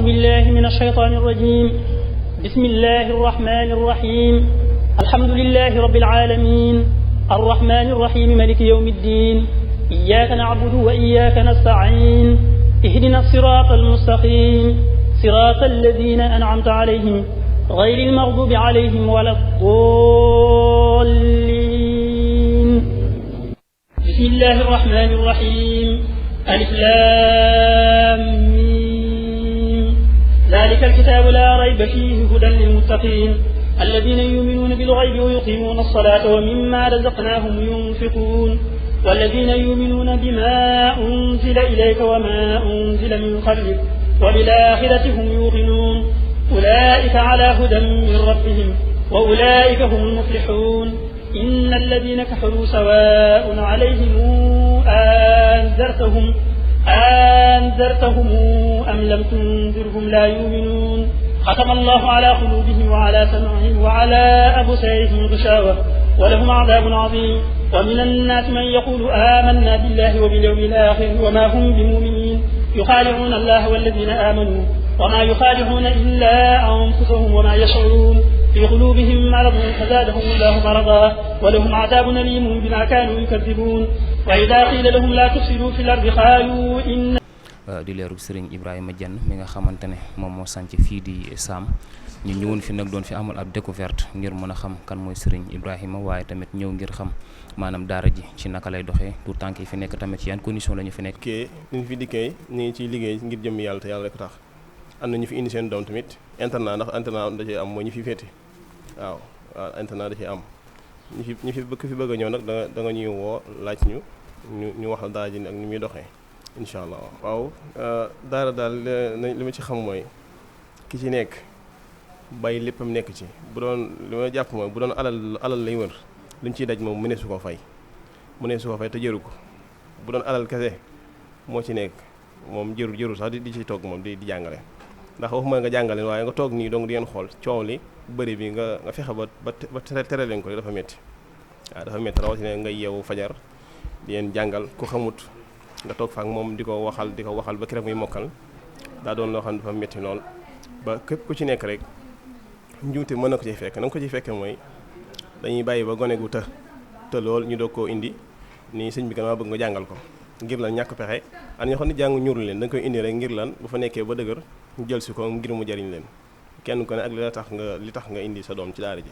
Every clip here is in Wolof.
أعوذ بالله من الشيطان الرجيم. بسم الله الرحمن الرحيم. الحمد لله رب العالمين الرحمن الرحيم مالك يوم الدين. إياك نعبد وإياك نستعين. اهدنا الصراط المستقيم صراط الذين أنعمت عليهم غير المغضوب عليهم ولا الضالين. بسم الله الرحمن الرحيم. ألف لام ميم. ذلك الكتاب لا ريب فيه هدى للمتقين الذين يؤمنون بالغيب ويقيمون الصلاة ومما رزقناهم ينفقون والذين يؤمنون بما أنزل إليك وما أنزل من قبلك وبالآخرة هم يوقنون أولئك على هدى من ربهم وأولئك هم المفلحون. إن الذين كفروا سواء عليهم أنذرتهم أم لم تنذرهم لا يؤمنون. ختم الله على قلوبهم وعلى سمعهم وعلى أبصارهم غشاوة ولهم عذاب عظيم. ومن الناس من يقول آمنا بالله وباليوم الآخر وما هم بمؤمنين يخادعون الله والذين آمنوا وما يخادعون إلا أنفسهم وما يشعرون. في قلوبهم مرض فزادهم الله مرضا ولهم عذاب أليم بما كانوا يكذبون. وإذا قيل لهم لا تفسدوا في الأرض قالوا إن di leerug Serigne Ibrahima Diène mi nga xamante ne moom moo sanc fii di Sam ñu ñëwoon fi nag doon fi amal ab découverte ngir mën a xam kan mooy Serigne Ibrahima waaye tamit ñëw ngir xam maanaam daara ji ci naka lay doxee tout tànk yi fi nekk tamit ci yan condition la ñu fi nekk. ñu fi dikkee ñu ngi ciy liggéey ngir jëm yàlla te yàlla rek tax am na ñu fi indi seen doom tamit internat ndax internat da cee am mooy ñu fi féete waaw internat da cee am ñu fi bëgg a ñëw nag da nga ñuy woo laaj ñu wax la daara ji ak ni muy doxee incha allah. waaw daara daal li ma ci xam mooy ki ci nekk bàyyi léppam nekk ci bu doon li ma jàpp mooy bu doon alal lay wër li ñu ciy daj moom mëneesu ko fay te jëru ko. bu doon alal kese moo ci nekk moom jëru sax di ci toog moom di jàngale ndax waxuma nga jàngale waaye nga toog nii donc di ngeen xool coow li bëri bi nga fexe ba tere leen ko dafa métti waaw dafa métti rawatina nga yeewu fajar di leen jàngal ku xamut nga toog fa ak moom di ko waxal ba keroog muy mokkal daa doon loo xam ne dafa métti lool ba képp ku ci nekk rek njuumte mën na ko ciy fekk na nga ko ciy fekkee mooy dañuy bàyyi ba gone gu te lool ñu doog koo indi nii sëñ bi maa bëgg nga jàngal ko ngir lan ñàkk pexe am ñoo xam ne jàng ñuurul leen da nga koy indi rek ngir lan bu fa nekkee ba dëgër ñu jël si ko ngir mu jariñ leen kenn ko ne ak li tax nga indi sa doom ci daara ji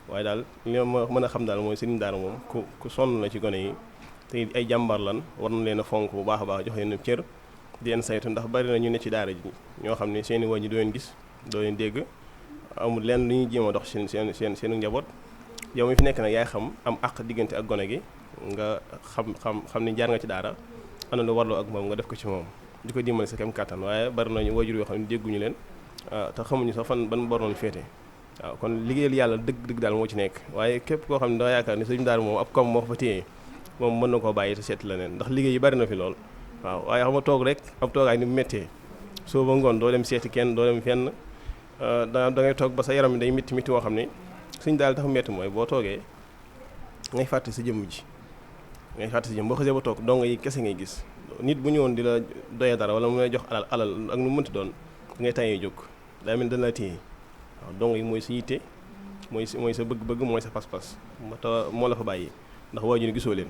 waaye daal li ma mën a xam daal mooy sëriñ daara moom ku sonn la ci gone yi te ay jàmbar lan war na leen a fonk bu baax a baax jox leen cër di leen saytu ndax bari na ñu ne ci daara ji ñoo xam ne seeni waajur doo leen gis doo leen dégg amul lenn lu ñuy jéem a dox seenu njaboot yow mi fi nekk nag yaay xam am àq diggante ak gone gi nga xam ni jaar nga ci daara ana lu warloo ak moom nga def ko ci moom di ko dimbali sa kem kàttan waaye bari nañu waajur yoo xam ne dégguñu leen te xamuñu sax fan ban boroon féete waaw kon liggéeyal yàlla dëgg daal moo ci nekk waaye képp koo xam ne da yaakaar ni sëñ daara moom ab koom moo ko fa téye moom mën na koo bàyyi te seet leneen ndax liggéey yi bari na fi lool waaw waaye xam nga toog rek ab toogaay ni mu méttee soo ba ngoon doo dem seeti kenn doo dem fenn da ngay toog ba sa yaram day métti moo xam ne suñ daal tax métti mooy boo toogee ngay fàtte sa jëmm ji boo xasee ba toog dong yi kese ngay gis nit bu ñëwoon di la doyee dara wala mu lay jox alal ak nu mu mënti doon ngay tàyyee jóg daa mel ni dañ la téye waaw dong yi mooy sa yitte mooy sa bëgg-bëgg mooy sa pas-pas moo la fa bàyyi ndax waajur gisoo leen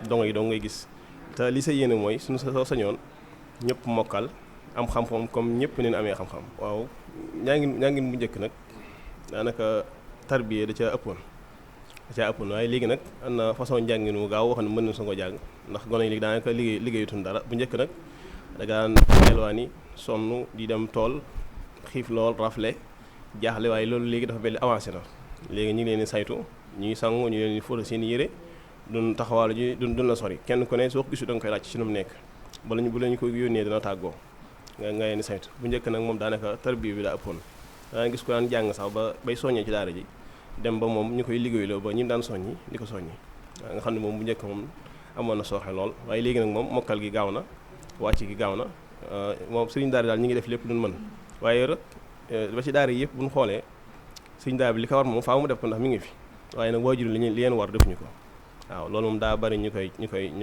dong yi dong ngay gis te li sa yéene mooy suñu soo sañoon ñëpp mokkal am xam-xam comme ñëpp neen amee xam-xam. waaw njàngin bu njëkk nag daanaka tarbiya da caa ëppoon waaye léegi nag am na façon njàngin wu gaaw xam ne mën na sa ko jàng ndax gone yi léegi daanaka liggéeyutuñ dara bu njëkk nag da daan yelwaani sonn di dem tool xiif lool rafle jaaxle waaye loolu léegi dafa mel ni avancé na léegi ñu ngi leen di saytu ñuy sangu ñu leen di fóota seen yére duñ taxawaalu ji duñ la sori kenn ku ne soo ko gisu da nga koy laaj ci nu mu nekk bu lañu ko yónnee dina tàggoo nga leen di saytu bu njëkk nag moom daanaka tarbiya bi daa ëppoon daan gis ko daan jàng sax ba bay soññee ci daara ji dem ba moom ñu koy liggéeyloo ba ñi daan soññi di ko soññi nga xam ne moom bu njëkk moom amoon na sooxe lool waaye léegi nag moom mokkal gi gaaw na wàcc gi gaaw na moom sëriñ daara daal ñi ngi def lépp luñ mën waaye rek ba ci daara yi yëpp buñ xoolee sëriñ daara bi li ko war moom faaw mu def ko ndax mi ngi fi waaye nag waajur li leen war defuñu ko waaw loolu moom daa bari ñu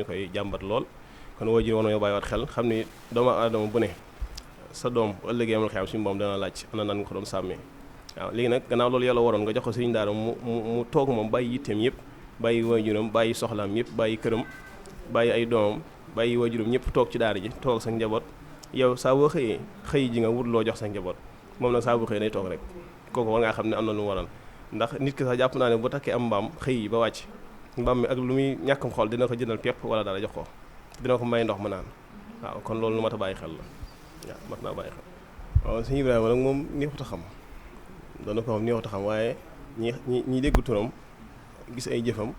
koy jàmbat lool kon waajur war nañoo bàyyiwaat xel xam ni doomu aadama bu ne sa doom bu ëllëgee amul xew suñu boom dana laaj ana nan nga ko doon sàmmee waaw léegi nag gannaaw loolu yàlla waroon nga jox ko sëriñ daara mu toog moom bàyyi yitteem yëpp bàyyi waajuram bàyyi soxlaam yëpp bàyyi këram bàyyi ay doomam bàyyi waajuram ñëpp toog ci daara ji toog sa njaboot yow saa boo xëyee xëy ji nga wut loo jox sa njaboot moom nag saa boo xëyee day toog rek kooku war ngaa xam ne am na lu mu waral ndax nit ki sax jàpp naa ne bu takkee am mbaam xëy yi ba wàcc mbaam mi ak lu muy ñàkkam xol dina ko jëndal pepp wala dara jox ko dina ko may ndox mu naan waaw kon loolu lu mat a bàyyi xel la waaw mat naa bàyyi xel waaw sëñ Ibrahima nag moom neexut a xam dana ko xam neexut a xam waaye ñi dégg turam gis ay jëfam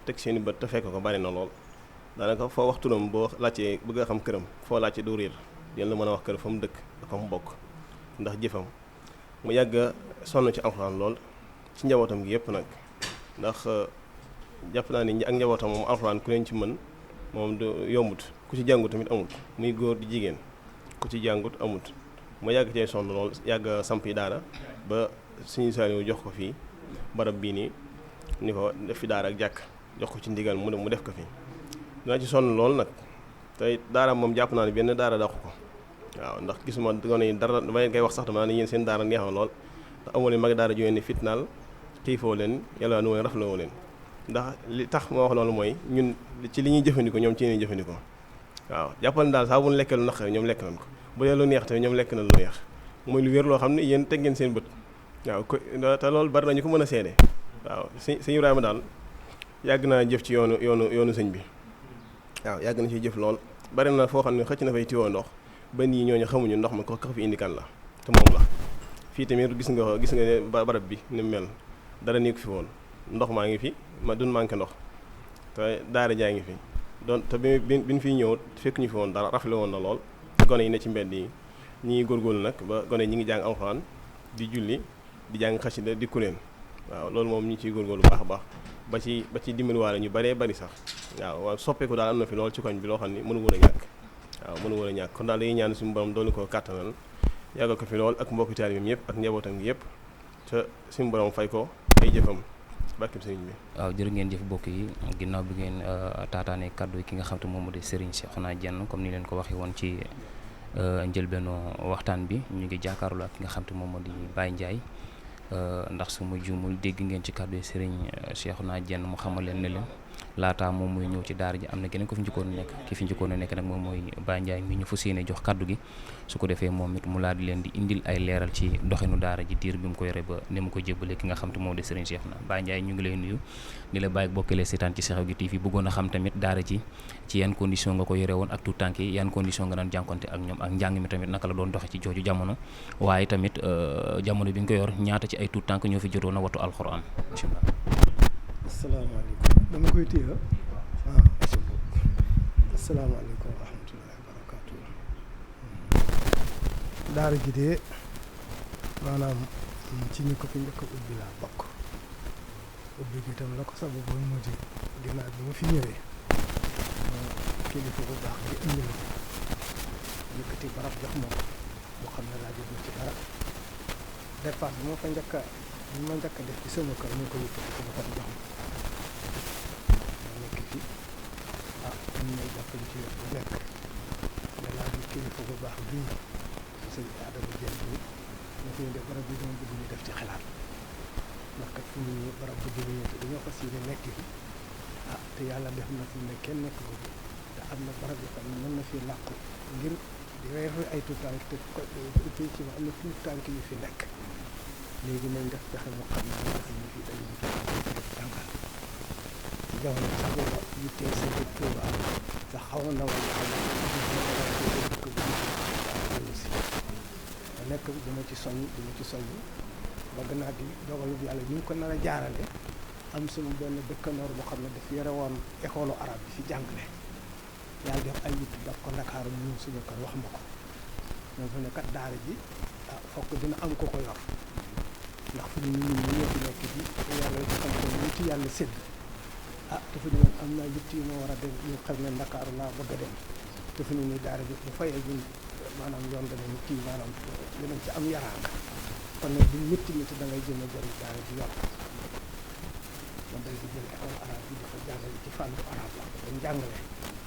teg seeni bët te fekk ko bari na lool daanaka foo wax turam boo laajtee bëgg a xam këram foo laajte doo réer dina la mën a wax kër fa mu dëkk ak fa mu bokk ndax jëfam mu yàgg sonn ci alxuraan lool ci njabootam gi yëpp nag ndax jàpp naa ni ak njabootam moom alxuraan ku leen ci mën moom du yombut ku ci jàngut tamit amut muy góor di jigéen ku ci jàngut amut mu yàgg cee sonn lool yàgg samp yi daara ba suñu Saliou jox ko fii barab bii nii ni ko def fi daara ak jàkk jox ko ci ndigal mu def ko fi dina ci sonn lool nag tey daara moom jàpp naa ne benn daara dàqu ko waaw ndax gisuma gone yi dara damay koy wax sax dama ne yéen seen daara neex na lool ndax amoo leen mag daara jógee ni fitnaal xiifoo leen yàlla nu woon rafloo leen ndax li tax ma wax loolu mooy ñun ci li ñuy jëfandikoo ñoom ci ñuy jëfandikoo waaw jàppal daal saa bu ñu lekkee lu naqari ñoom lekk nañ ko bu dee lu neex te ñoom lekk na lu neex mooy lu wér loo xam ne yéen teg ngeen seen bët waaw te loolu bari nañu ko mën a seede waaw sëñ Ibrahima daal yàgg naa jëf ci yoonu sëñ bi waaw yàgg na ci jëf lool bari na foo xam ne xëcc na fay tiwoo ndox ba nii ñooñu xamuñu ndox ma ko fi indi kan la te moom la fii tamit gis nga barab bi ni mu mel dara nekk fi woon ndox maa ngi fi ma dun manqué ndox te daara jaa ngi fi doon te bi ñu fiy ñëw fekk ñu fi woon dara rafle woon na lool gone yi ne ci mbedd yi ñi ngi góorgóorlu nag ba gone yi ñi ngi jàng alxuraan di julli di jàng xasida di kuréen waaw loolu moom ñu ciy góorgóorlu baax a baax ba ci dimbaliwaale ñu baree bari sax waaw soppeeku daal am na fi lool ci koñ bi loo xam ne mënu woon a ñàkk waaw mënu woon a ñàkk kon daal dañuy ñaan suñu borom doolu ko kàttanal yàggal ko fi lool ak mbokki taalibeem yëpp ak njabootam gi yëpp te suñu borom fay ko ay jëfam barkeb sëriñ bi. waaw jërë ngeen jëf mbokk yi ginnaaw bi ngeen taataane kaddu yi ki nga xam te moom moo di Serigne Cheikhouna Diène comme ni leen ko waxee woon ci njëlbeenu waxtaan bi ñu ngi jàkkaarloo ak ki nga xam te moom moo di Baye Ndiaye ndax su ma juumul dégg ngeen ci kaddu yi Serigne Cheikhouna Diène mu xamal leen ne leen laataa moom muy ñëw ci daara ji am na keneen ko fi njëkkoon nekk ki fi njëkkoon nekk nag moom mooy Baye Ndiaye mi ñu fas yéene jox kaddu gi su ko defee moom it mu laa di leen di indil ay leeral ci doxinu daara ji diir bi mu ko yore ba ni mu ko jébbalee ki nga xam te moom di Serigne Cheikhouna. Baye Ndiaye ñu ngi lay nuyu di la bàyyi bokkalee seetaan ci Sekhawgui TV bëggoon a xam tamit daara ji ci yan condition nga ko yore woon ak tout tànk yi yan condition nga daan jànkonte ak ñoom ak njàng mi tamit naka la doon doxe ci jooju jamono waaye tamit jamono bi nga ko yor ñaata ci ay tout tànk ñoo fi jotoon a wattu alxuraan. asalaamaaleykum dama koy téye asalaamaaleykum wa rahmatullahi wa barakaatu. daara ji de maanaam ci ñi ko fi njëkk a ubbi laa bokk ubbi gi itam la ko sababoon moo di ginnaaw bi ma fi ñëwee kilifa bu baax gi indi ma yëkkati barab jox ma ko boo xam ne laa jot ci dara dépense bi ma fa njëkk a def ci sama kër ñu ko yëkkati sama kër jox ma nekk fi ñu may jàppale ci wet bu nekk ne laa di kilifa bu baax bii sëñ Adama Diène bi ñu koy def barab bi dama bëgg ñu def ci xalaat ndax kat fu mu ne barab bu jóge ñëw te dañoo fas yéene nekk fi te yàlla def na fi ne kenn nekk ko fi te am na barab yoo xam ne mën na fi làqu ngir di weer ay tuutànk te ci ma am na tuutànk yu fi nekk léegi nañ def pexe mu xam ne nga xam ne fii dañu tuutànk jàngal ci jamono sax booba yittee sa dëkk Tuuba sax xaw na wala xam ne nekk dama ci soññ bëgg naa di dogalu bi yàlla ñu ngi ko nar a jaarale am suñu benn dëkkandoor boo xam ne daf yore woon école arabe bi fi jàngale yàlla def ay yitt daf ko Ndakaaru ñu suñu kër wax ma ko moom fa ne kat daara ji fokk dina am ko yor ndax fu ñu ñoo fi nekk bi yàlla xam ko ñu ci yàlla sédd te fu ñu am naa yitt yu ma war a dem ñu xam ne Ndakaaru laa bëgg a dem te fu ñu ni daara ji bu fayee ñun maanaam yoon danañ kii maanaam dinañ ci am yaraanga kon nag bu métti da ngay jëm a jël daara ji yor man day di jël école arabe bi dafa jàngale ci fànnu arabe la dañ jàngale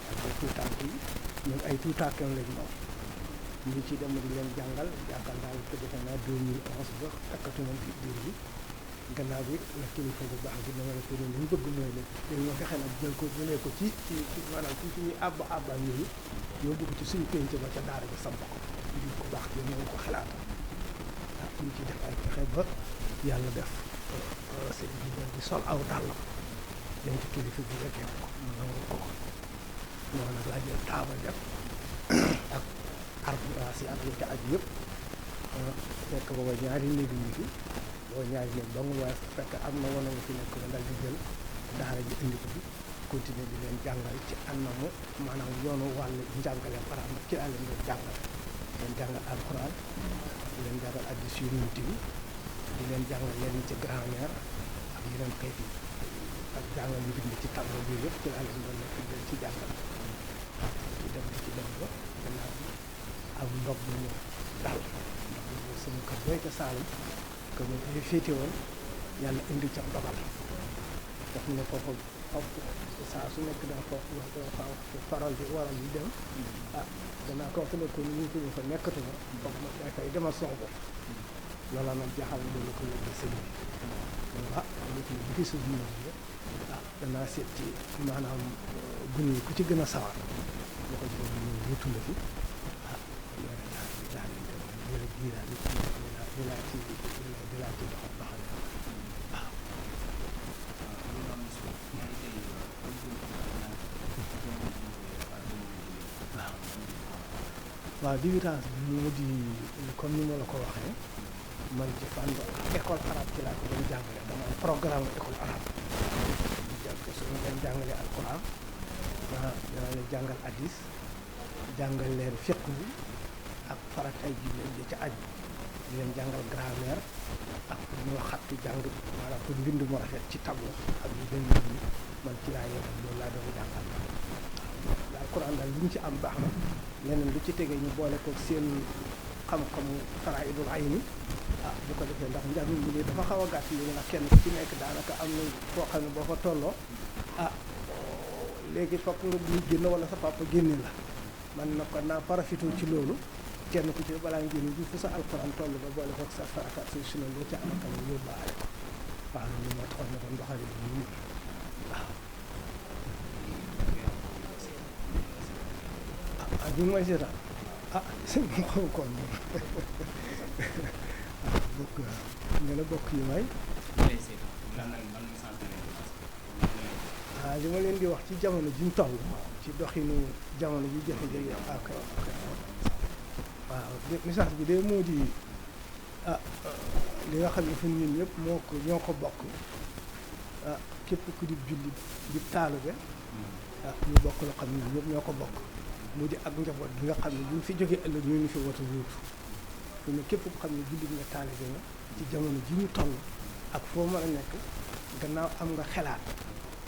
ak ay tuutànk yi ñun ay tuutànkam lañ moom ñu ci dem di leen jàngal yaakaar naa ko defe naa 2011 ba takkatu nañ fi diir bi gannaaw bi la kilifa bu baax bi dama la ko doon li ñu bëgg mooy ne dañoo fexe nag jëlee ko ci maanaam ci suñuy àbba yooyu yóbbu ko ci suñu pénc ba ca daara bi samp ko nit ko baax bi ñoo ko xalaatal ñu ci def ay pexe ba yàlla def sëñ bi di sol aw dàllam dem ci kilifa bi rek ko nangu ko noonu nag laa jël taabal def ak ardoise yi ak yi ca aju yëpp fekk booba ñaari néeg yi fi booba ñaari néeg ba mu waaye fekk am na wane nga fi nekk na dal di jël daara ji indi ko fi continuer di leen jàngal ci annamu maanaam yoonu wàllu njàngale arab ci laa leen doon jàngal alxuraan di leen jàngal addis yu nit bi di leen jàngal leen ci grammaire ak yeneen xeet yi ak jàngal yu bind ci tableau bi yëpp ci laa leen doon nekk leen ci jàngal ci dem ba gannaaw bi ak ndox bu ñu dal ndox bu ñu sama kër booy ca Saalum que mu fi féete woon yàlla indi ca ndogal daf ne foofu saa su nekk daa foofu faral di waral di dem danaa ko waxtale ko ñu ko fa nekkatuma foofu nag day fay demal son bopp loola nag jaaxal na loolu ko yóbbu sëñ bi léegi bu fi suuf ñu danaa seet ci maanaam gune yi ku ci gën a sawar boo ko jëlee ñu wutu la fi di laa ci doxal waaw différence bi moo di comme ni ma la ko waxee man ci fànn école arabe ci laa ko doon jàngale dama am programme école arabe suñu leen jàngale alquran dana leen jàngal hadis jàngal leen fiqh bi ak farat ay julli yi ca aju di leen jàngal grammaire ak pour ñu xattu jàng maanaam pour mbind mu rafet ci tableau ak yu benn yi man ci laa yem loolu laa doon jàngal alquran daal li ñu ci am baax na leneen lu ci tegee ñu boole ko seen xam-xamu faraidul ayni bu ko defee ndax njàng mi nii dafa xaw a gàtt léegi nag kenn ku ci nekk daanaka am na foo xam ne boo fa tolloo léegi fokk nga buy génn wala sa papa génne la man na ko naa parafitoo ci loolu kenn ku ci balaa ngeen ji fu sa alxuraan toll ba boole ko sa farata sa sunna loo ca amakam yóbbaale ko waaw loolu moo taxoon ne ko ndoxale bi ñu waaw bi mooy seetaan sëñ moom xaw koon moom bokk nga la bokk yi may li ma leen di wax ci jamono ji ñu toll ci doxinu jamono ji jafe-jafe ak waaw message bi de moo di li nga xam ne fu ñun ñëpp ñoo ko bokk képp ku di julli di taalube ñu bokk loo xam ne ñun ñëpp ñoo ko bokk mu di ak njaboot bi nga xam ne buñ fi jógee ëllëg ñu ngi fi watu wuutu fu ne képp ku xam ne jullit nga taalibe nga ci jamono ji ñu toll ak foo mën a nekk gannaaw am nga xelaat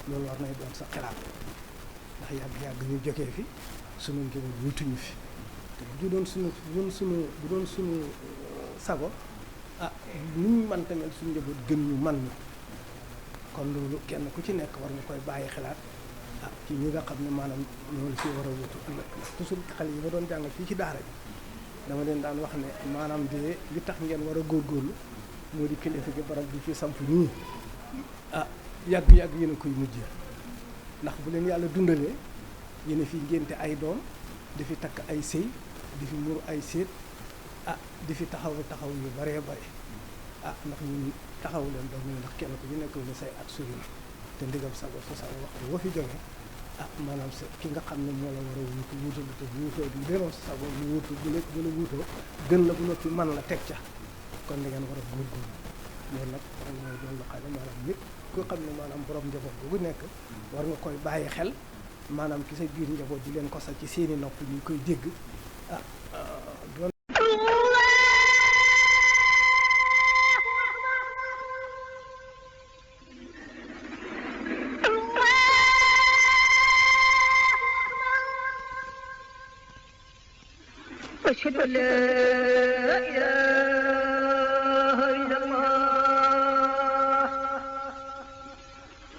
loolu war nay doon sa xelaat ndax yàgg-yàgg ñu jógee fi sunu njaboot wutuñu fi te bu doon suñu sago nu ñu mën tamit suñu njaboot gën ñu man ñu kon loolu kenn ku ci nekk war nga koy bàyyi xelaat ci ñi nga xam ne maanaam ñoo fi war a wutu ëllëg toujours xale yi ma doon jàngal fii ci daara bi dama leen daan wax ne maanaam de li tax ngeen war a góorgóorlu moo di kilifa gi barab bi fi samp nii yàgg-yàgg yéen a koy mujjee ndax bu leen yàlla dundalee yéen a fi ngénte ay doom di fi takk ay sëy di fi muru ay séet di fi taxaw yu baree bare ndax ñun taxaw leen doom ñu ndax kenn ku ñu nekk ni say at suri na te ndigam sago sa sago waxtu boo fi jógee maanaam sa ki nga xam ne moo la war a wuutu te wuutoo di demoon sa sago mu wuutu bu la wuutoo gën la bu noppi man la teg ca kon da ngeen war a góorgóorlu loolu nag mooy doon la xam ne maanaam nit ku xam ne maanaam borom njaboot bu nekk war nga koy bàyyi xel maanaam ki sa biir njaboot di leen ko sax ci seeni nopp ñu koy dégg doon أشهد أن لا إله إلا الله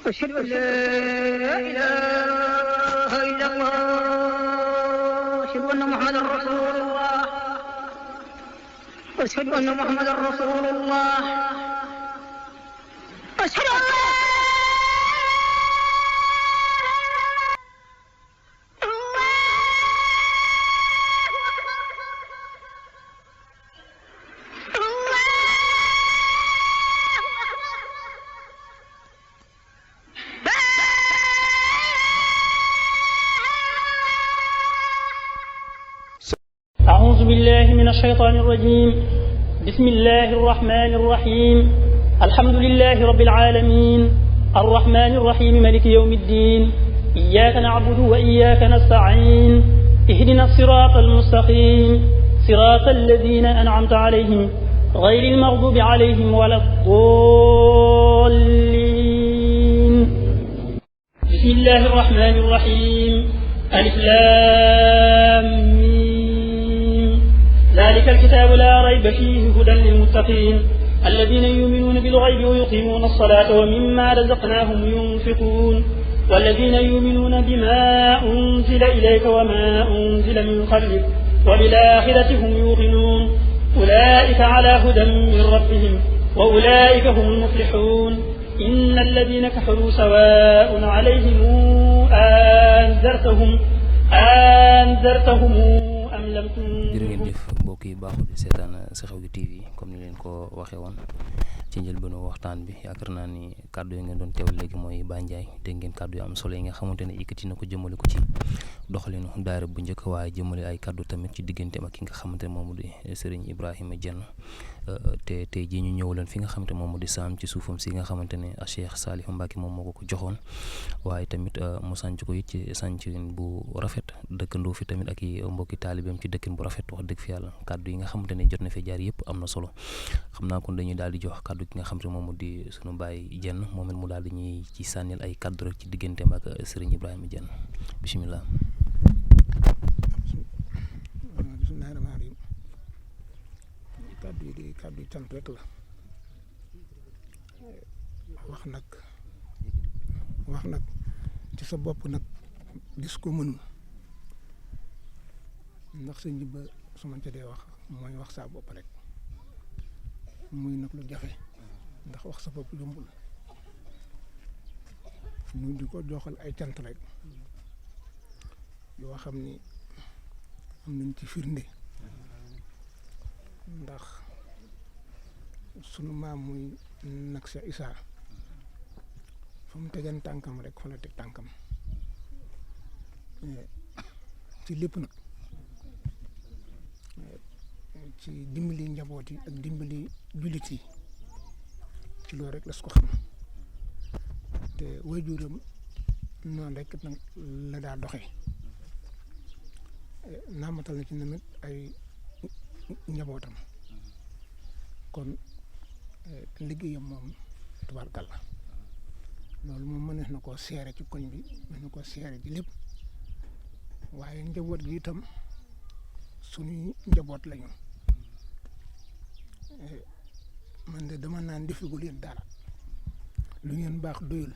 أشهد أن لا إله إلا الله أشهد أن محمدا رسول الله واشهد ان محمدا رسول الله اشهد ان أعوذ بالله من الشيطان الرجيم بسم الله الرحمن الرحيم الحمد لله رب العالمين الرحمن الرحيم مالك يوم الدين إياك نعبد وإياك نستعين اهدنا الصراط المستقيم صراط الذين أنعمت عليهم غير المغضوب عليهم ولا الضالين بسم الله الرحمن الرحيم ألف لام ذلك الكتاب لا ريب فيه هدى للمتقين الذين يؤمنون بالغيب ويقيمون الصلاة ومما رزقناهم ينفقون والذين يؤمنون بما أنزل إليك وما أنزل من قبلك وبالآخرة هم يوقنون أولئك على هدى من ربهم وأولئك هم المفلحون إن الذين كفروا سواء عليهم أنذرتهم am lam jërë ngeen jëf mbokk yi baaxul di seetaan Xew gi TV comme ni leen ko waxee woon ci njëlbéenu waxtaan bi yaakaar naa ni kàddu yi ngeen doon teewal léegi mooy Baye Ndiaye dégg ngeen kàddu yu am solo yi nga xamante ne yëkkati na ko jëmale ko ci doxalinu daara bu njëkk waaye jëmale ay kàddu tamit ci digganteem ak ki nga xamante ne moom di Serigne Ibrahima Diène te tey jii ñu ñëw leen fi nga xamante moom di saam ci suufam si nga xamante ne Cheikh Saliou Mbacké moom moo ko joxoon waaye tamit mu sànc ko it ci sàncin bu rafet dëkkandoo fi tamit ak i mbokki taalibeem ci dëkkin bu rafet wax dëgg fi yàlla kàddu yi nga xamante ne jot na fi jaar yëpp am na solo xam naa kon dañuy daal di jox kàddu ki nga xamante ne moom di sunu Baye Diène moom it mu daal di ñuy ci sànnil ay kàddu rek ci digganteem ak Serigne Ibrahima Diène bisimilah. bismillahi rahmaani rahim kàddu yi di kàddu yi cant rek la wax nag ci sa bopp nag gis ko mënul ndax sëñ bi ba su ma ca dee wax mooy wax saa bopp rek muy nag lu jafe ndax wax sa bopp yombul ñu di ko joxal ay cant rek yoo xam ni am nañ ci firnde ndax sunu maam muy nag Cheikh Issa fa mu tegan tànkam rek fa la teg tànkam ci lépp nag ci dimbali njaboot yi ak dimbali jullit yi ci loolu rek las ko xam te waajuram noonu rek nag la daa doxee naamatal na ci namit ay njabootam kon liggéeyam moom tubaarkàlla loolu moom mënees na koo seere ci koñ bi mën na koo seere ci lépp waaye njaboot gi itam suñuy njaboot lañu man de dama naan defigu leen dara lu ngeen baax doyul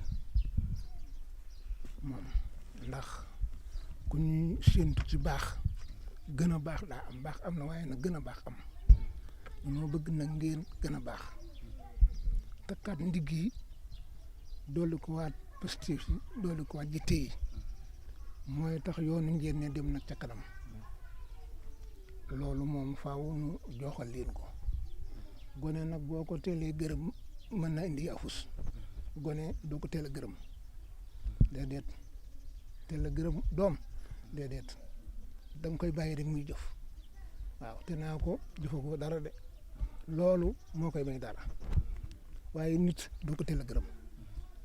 moom ndax ku ñuy séentu ci baax gën a baax daa am baax am na waaye nag gën a baax am ñoo bëgg nag ngeen gën a baax takkaat ndigg yi doolu ko waat positif yi doolu ko waat jitte yi mooy tax yoonu ngeen ne dem nag ca kanam loolu moom faaw nu joxal leen ko gone nag boo ko teelee gërëm mën na indi afus gone doo ko teel a gërëm déedéet teel a gërëm doom déedéet da nga koy bàyyi rek muy jëf waaw te naa ko jëfa ko dara de loolu moo koy may dara waaye nit doo ko teel a gërëm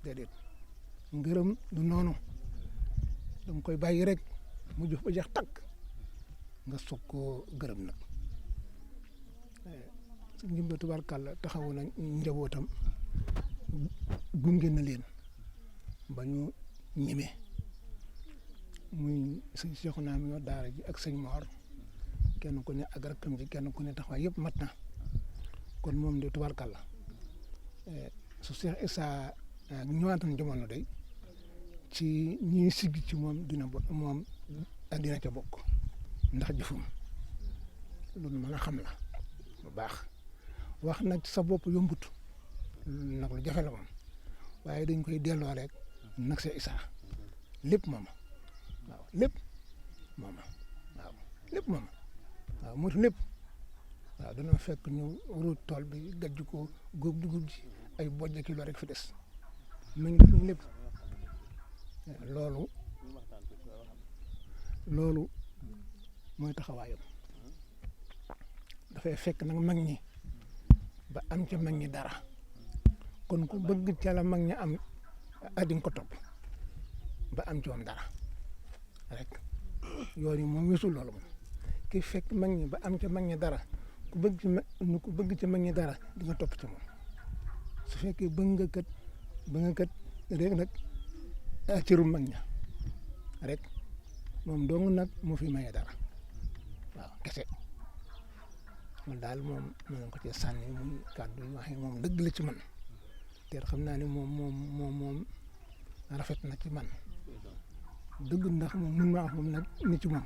déedéet ngërëm du noonu da nga koy bàyyi rek mu jëf ba jeex tàkk nga soog koo gërëm nag njimba tubaarkàlla taxawu na njabootam gunge na leen ba ñu ñeme muy sëñ Seexuna mi yor daara ji ak sëñ Mor kenn ku ne ak rakkam ji kenn ku ne taxawaay yëpp mat na kon moom de tubaarkàlla su Cheikh Issa ñëwaatoon jamono day ci ñi sigg ci moom dina ca bokk ndax jëfum lu mën a xam la bu baax wax nag sa bopp yombut nag lu jafe la moom waaye dañ koy delloo rek nag sa isaa lépp mooma waaw lépp mooma waaw lépp mooma waaw motu lépp waaw dana fekk ñu ruut tool bi gajj ko góob dugub ji ay bojj kilo rek fi des mu ngi def lépp loolu mooy taxawaayam dafay fekk nag mag ñi ba am ca mag ñi dara kon ku bëgg ca la mag ñi am adin ko topp ba am ci woon dara rek yoon yi moom weesul loolu moom ki fekk mag ñi ba am ca mag ñi dara ku bëgg ca mag ñi dara di nga topp ca moom su fekkee bëgg nga kat rek nag cëru mag ña rek moom dong nag moo fi maye dara waaw kese loolu daal moom mën ko cee sànni muy kàddu yi wax moom dëgg la ci man te xam naa ne moom rafet na ci man dëgg ndax moom mun maa wax moom nag ni ci moom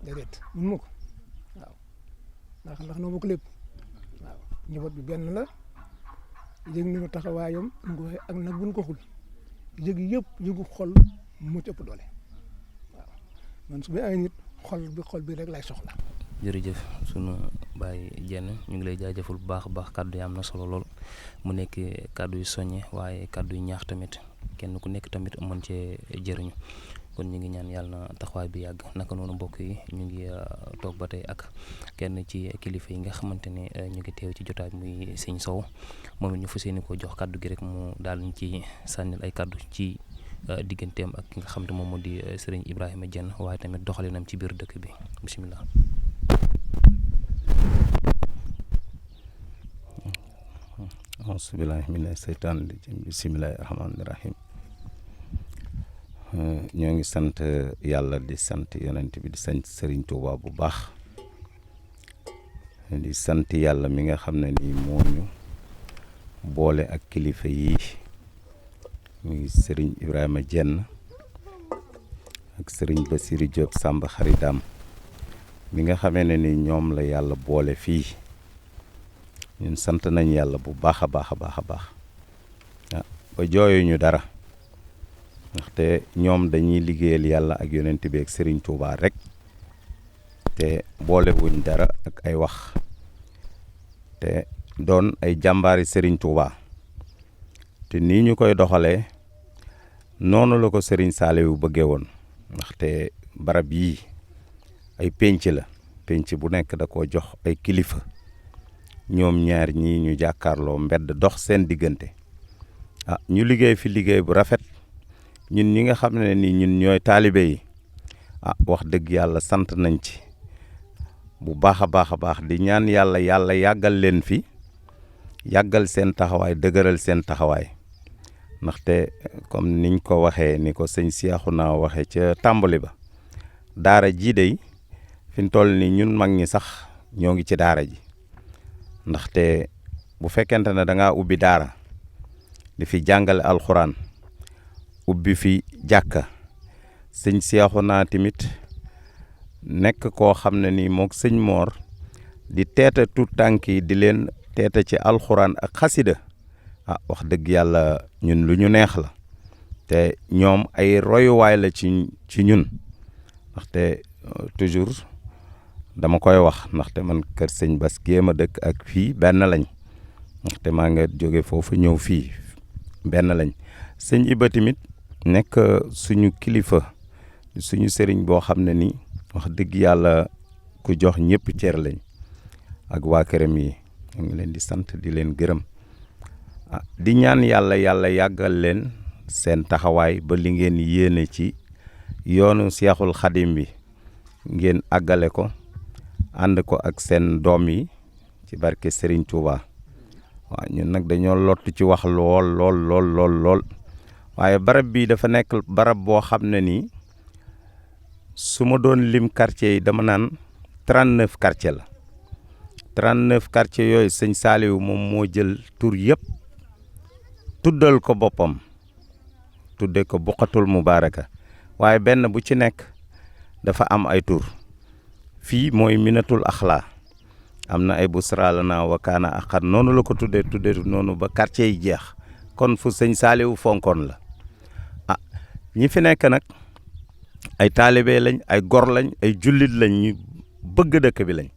déedéet mun ma ko waaw ndax noo bokk lépp waaw njaboot bi benn la yëg nañu taxawaayam nga waxee ak nag buñ ko xul yëg yëpp yëgu xol mu ci ëpp doole waaw man su may ay nit xol bi rek lay soxla. jërëjëf sunu baay Jenn ñu ngi lay jaajëfal bu baax a baax kàddu yi am na solo lool mu nekk kàddu yu soññe waaye kàddu yu ñaax tamit kenn ku nekk tamit mën cee jëriñu kon ñu ngi ñaan yàlla na taxawaay bi yàgg naka noonu mbokk yi ñu ngi toog ba tey ak kenn ci kilifa yi nga xamante ne ñu ngi teew ci jotaay muy Sëñ Sow moom it ñu fas yéene ko jox kàddu gi rek mu daal ñu ci sànnil ay kàddu ci digganteem ak ki nga xam ne moom moo di Sëriñ Ibrahima Jenn waaye tamit doxalinam ci biir dëkk bi bisimilah. auzubillahi mina seytaan rajim bisimilahi rahmaani rahim ñoo ngi sant yàlla di sant yonent bi di sant Serigne Touba bu baax di sant yàlla mi nga xam ne nii moo ñu boole ak kilifa yi muy Serigne Ibrahima Jenn ak Serigne Bassirou Diop Samba xaridam mi nga xamee ne ni ñoom la yàlla boole fii ñun sant nañ yàlla bu baax a baax a baax a baax ba jooyuñu dara ndaxte ñoom dañuy liggéeyal yàlla ak yonent bi ak Serigne Touba rek te boolewuñ dara ak ay wax te doon ay jàmbaari Serigne Touba te nii ñu koy doxalee noonu la ko Serigne Saliou bëggee woon ndaxte barab yii ay pénc la pénc bu nekk da koo jox ay kilifa ñoom ñaar ñii ñu jàkkaarloo mbedd dox seen diggante ñu liggéey fi liggéey bu rafet ñun ñi nga xam ne ni ñun ñooy taalibe yi wax dëgg yàlla sant nañ ci bu baax a baax a baax di ñaan yàlla yàggal leen fi yàggal seen taxawaay dëgëral seen taxawaay ndaxte comme niñ ko waxee ni ko sëñ Seexuna waxee ca tàmbali ba daara jii day fi mu toll ni ñun mag ñi sax ñoo ngi ci daara ji ndaxte bu fekkente ne da ngaa ubbi daara di fi jàngale alxuraan ubbi fi jàkka sëñ Seexuna tamit nekk koo xam ne nii mook sëñ Moor di teeta tuut tànk yi di leen teeta ci alxuraan ak xasida wax dëgg yàlla ñun lu ñu neex la te ñoom ay royuwaay la ci ñun ndaxte toujours dama koy wax ndaxte man kër sëñ Bas géem a dëkk ak fii benn lañ ndaxte maa nga jóge foofu ñëw fii benn lañ sëñ Iba tamit nekk suñu kilifa suñu sëriñ boo xam ne ni wax dëgg yàlla ku jox ñëpp cër lañ ak waa këram yi ñu ngi leen di sant di leen gërëm di ñaan yàlla yàggal leen seen taxawaay ba li ngeen yéene ci yoonu Seexul Xadim bi ngeen àggale ko ànd ko ak seen doom yi ci barke Serigne Touba waaw ñun nag dañoo lott ci wax lool waaye barab bi dafa nekk barab boo xam ne nii su ma doon lim quartier yi dama naan 39 quartier la 39 quartier yooyu sëñ Saliou moom moo jël tur yëpp tuddal ko boppam tudde ko Buqatul Mubaraka waaye benn bu ci nekk dafa am ay tur fii mooy Minatul Axlaa am na ay busra lana wa kaana aqan noonu la ko tuddee noonu ba quartier yi jeex kon fu sëñ Saaliwu fonkoon la ah ñi fi nekk nag ay taalibe lañ ay gor lañ ay jullit lañ ñu bëgg dëkk bi lañ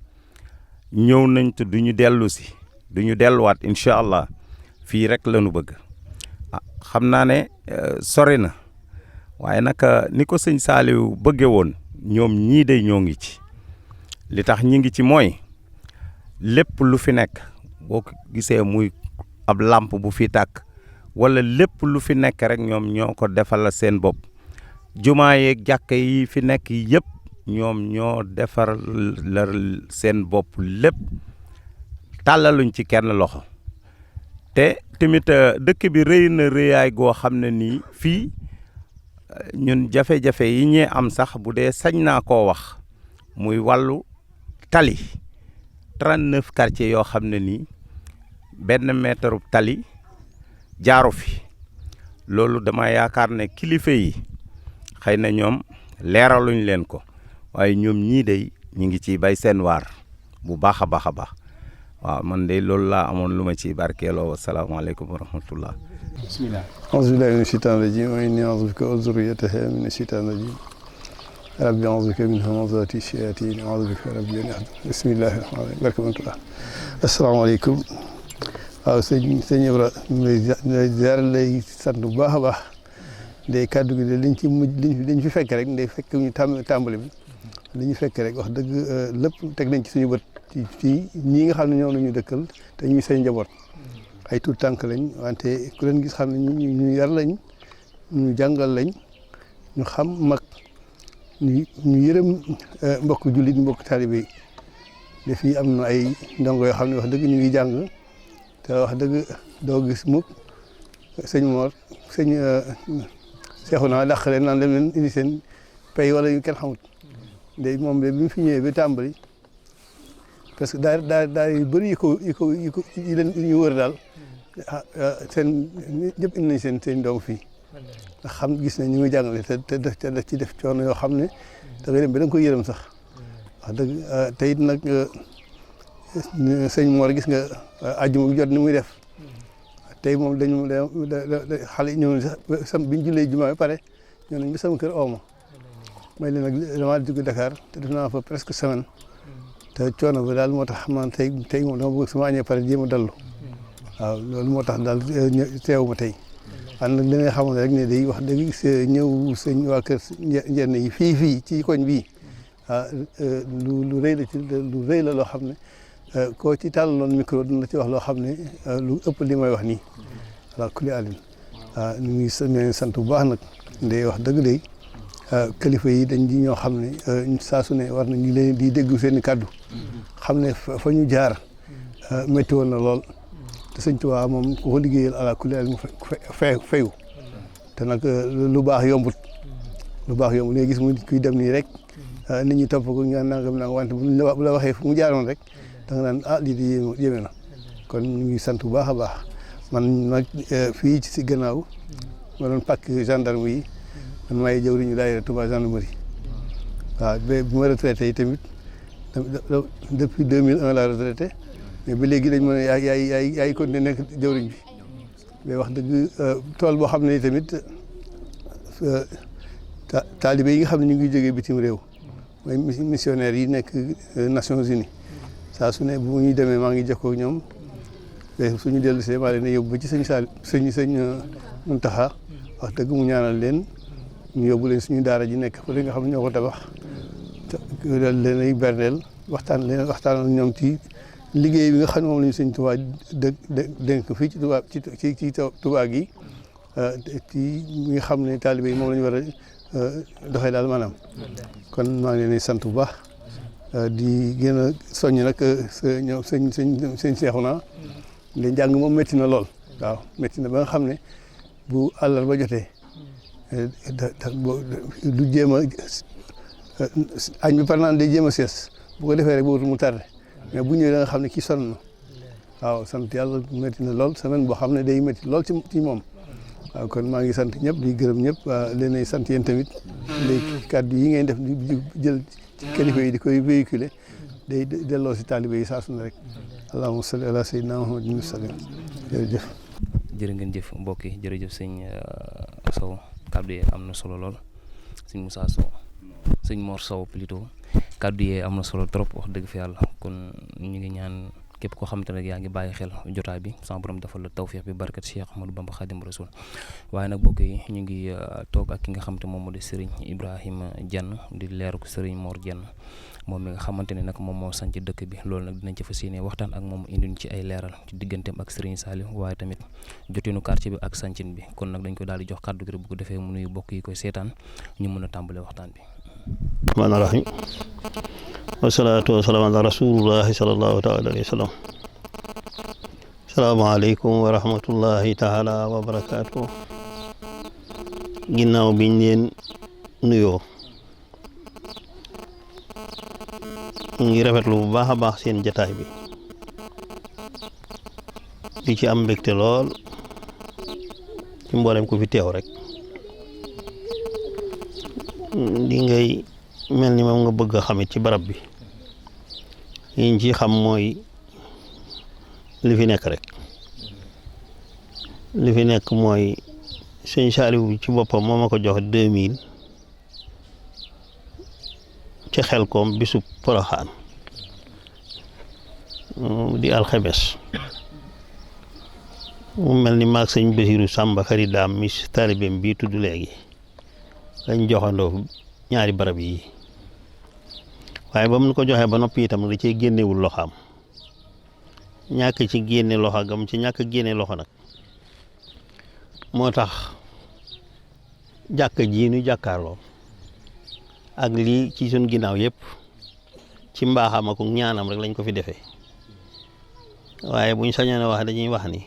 ñëw nañ te duñu dellu si duñu delluwaat incha allah fii rek la ñu bëgg ah xam naa ne sori na waaye nag ni ko sëñ Saaliwu bëgge woon ñoom ñii de ñoo ngi ci li tax ñi ngi ci mooy lépp lu fi nekk boo ko gisee muy ab làmp bu fi tàkk wala lépp lu fi nekk rek ñoom ñoo ko defal la seen bopp jumaa yeeg jàkka yi fi nekk yëpp ñoom ñoo defar la seen bopp lépp tàllaluñ ci kenn loxo te tamit dëkk bi rëy na rëyaay goo xam ne nii fii ñun jafe-jafe yi ñee am sax bu dee sañ naa koo wax muy wàllu tali 39 quartiers yoo xam ne nii benn mètre tali jaaru fi loolu dama yaakaar ne kilifa yi xëy na ñoom leeraluñ leen ko waaye ñoom ñii day ñu ngi ciy bay seen waar bu baax a baax a baax waaw man de loolu laa amoon lu ma ciy barkeeloo wasalaamaaleykum wa rahmatullah bismillah auzu billahi mina shaytaani rajim wa inni a'uuzu bika wa zurriyyataha mina shaytaani rajim rabbi a'uuzu bika min hamazaati shayaatiin a'uuzu bika rabbi an yahduruun bismillahi rahmaani rahiim barke Bantula asalaamaaleykum waaw sëñ Ibra ñu lay ziar lay sant bu baax a baax ndey kàddu gi de liñ ci mujj liñ fi fekk rek ndey fekk ñu tàmbali bi li ñu fekk rek wax dëgg lépp teg nañ ci suñu bët ci ñii nga xam ne ñoom la ñu dëkkal te ñuy say njaboot ay tuut tànk lañ wante ku leen gis xam ne ñu yar lañ ñu jàngal lañ ñu xam mag ñu yërëm mbokk jullit mbokk taalibe yi daf yi am na ay ndongo yoo xam ne wax dëgg ñu ngi jàng te wax dëgg doo gis mukk sëñ Mor sëñ Seexuna dàq leen naan dem leen indi seen pay wala yu kenn xamut de moom de bi mu fi ñëwee ba tàmbali parce que daal yu bëri yi leen ñu wër daal seen ñëpp indi nañ seen doom fii ndax xam gis nañ ñu ngi jàngale te daf ci def coono yoo xam ne da ngay dem ba da nga koy yërëm sax wax dëgg te it nag sëñ Mor gis nga àjjuma bu jot ni muy def tey moom dañu xale ñëw sax biñ jullee jumaa ba pare ñëw nañ ba sama kër ooma may leen nag dama jóge Dakar te def naa fa presque semaine te coono ba daal moo tax man tey moom dama bëgg sama añee pare jéem a dallu waaw loolu moo tax daal teewu ma tey ànd nag dina xamoon rek ne day wax dëgg ñëw sëñ waa kër njenn yi fii ci koñ bii lu rëy la ci lu rëy la loo xam ne koo ci tàllaloon micro dina ci wax loo xam ne lu ëpp li may wax nii ala kulli alim ñu ngi sant bu baax nag ndey wax dëgg day kilifa yi dañ di ñoo xam ne saa su ne war na ñu leen di dégg seen i kàddu xam ne fa ñu jaar métti woon na lool te sëñ Tuubaa moom ku ko liggéeyal ala kulli alim fayu te nag lu baax yombut léegi gis mu kuy dem nii rek nit ñi topp ko ñu nangam wante bu la waxee fu mu jaaroon rek da nga naan lii di yéeme na kon ñu ngi sant bu baax a baax man nag fii ci si gannaaw ma doon pàkk gendarme yi man maay jëwriñu daayira Touba gendarmerie waaw ba bu ma retraité yi tamit depuis 2001 la retraité mais ba léegi dañ mën a yaay continué nekk jëwriñ bi mais wax dëgg tool boo xam ne tamit taalibe yi nga xam ne ñu ngi jógee bitim réew mooy missionnaires yi nekk Nations Unies saa su ne bu ñuy demee maa ngi jokkoo ak ñoom te suñu dellu see maa leen ne yóbbu ba ci sëñ Muntaxa wax dëgg mu ñaanal leen ñu yóbbu leen suñu daara ji nekk fa li nga xam ne ñoo ko tabax dal leen ay berndeel waxtaan ak ñoom ci liggéey bi nga xam ne moom la ñu sëñ Tuubaa dénk fii ci Tuubaa ci Tuubaa gi ci nga xam ne taalibe yi moom la ñu war a doxee daal maanaam kon maa ngi leen di sant bu baax di gën a soññ nag ñoom sëñ Seexuna li njàng moom métti na lool waaw métti na ba nga xam ne bu àllarba jotee du jéem a añ bi par naan day jéem a sees bu ko defee rek boobu mu tardé mais bu ñëwee da nga xam ne kii sonn na waaw sant yàlla métti na lool semaine boo xam ne day métti lool ci moom waaw kon maa ngi sant ñëpp di gërëm ñëpp leen sant yéen tamit léegi kàddu yi ngeen def di jël kilifa yi di koy véhiculer day delloo si taalibe yi saa su ne rek allahumma salli ala sayyidina muhammadin wa sallim jërëjëf. jërë ngeen jëf mbokk yi jërëjëf sëñ Sow kàddu yi am na solo lool sëñ Moussa Sow sëñ Mor Sow plutôt kàddu yi am na solo trop wax dëgg fi yàlla kon ñu ngi ñaan képp koo xamante ne yaa ngi bàyyi xel jotaay bi sama borom defal la tawfiix bi barkat Cheikh Ahmadou Bamba Khadim Rasoul waaye nag mbokk yi ñu ngi toog ak ki nga xamante moom moo di Serigne Ibrahima Diène di leeru ko Serigne Mor Diène moom mi nga xamante ne nag moom moo sanc dëkk bi loolu nag dinañ ci fas yéene waxtaan ak moom indiñ ci ay leeral ci digganteem ak Serigne Saliou waaye tamit jotinu quartier bi ak sancin bi kon nag dañ ko daal di jox kàddu gi bu ko defee mu nuyu bokk yi koy seetaan ñu mën a tàmbale waxtaan bi. rahmaani rahiim wasalaatu wasalaam ala rasulillahi salallahu taala alayhi wa sallam salaamaaleykum wa rahmatullahi taala wa barakaatu ginnaaw biñ leen nuyoo ngi rafetlu bu baax a baax seen jataay bi di ci am mbégte lool ci mboolem ku fi teew rek li ngay mel ni moom nga bëgg a xamit ci barab bi liñ ci xam mooy li fi nekk rek li fi nekk mooy sëñ Saliou ci boppam moo ma ko jox 2000 ci Xelkom bisub Poroxaan di alxames mu mel ni maag sëñ Basiru Sàmba Xari Daam mi taalibeem bii tudd léegi lañ joxandoo ñaari barab yi waaye ba mu ko joxee ba noppi itam da cee génnewul loxaam ñàkk ci génne loxo gam ci ñàkk génne loxo nag moo tax jàkka ji nu jàkkaarloo ak lii ci suñ ginnaaw yëpp ci mbaaxam ak ñaanam rek lañ ko fi defee waaye buñ sañoon a wax dañuy wax ni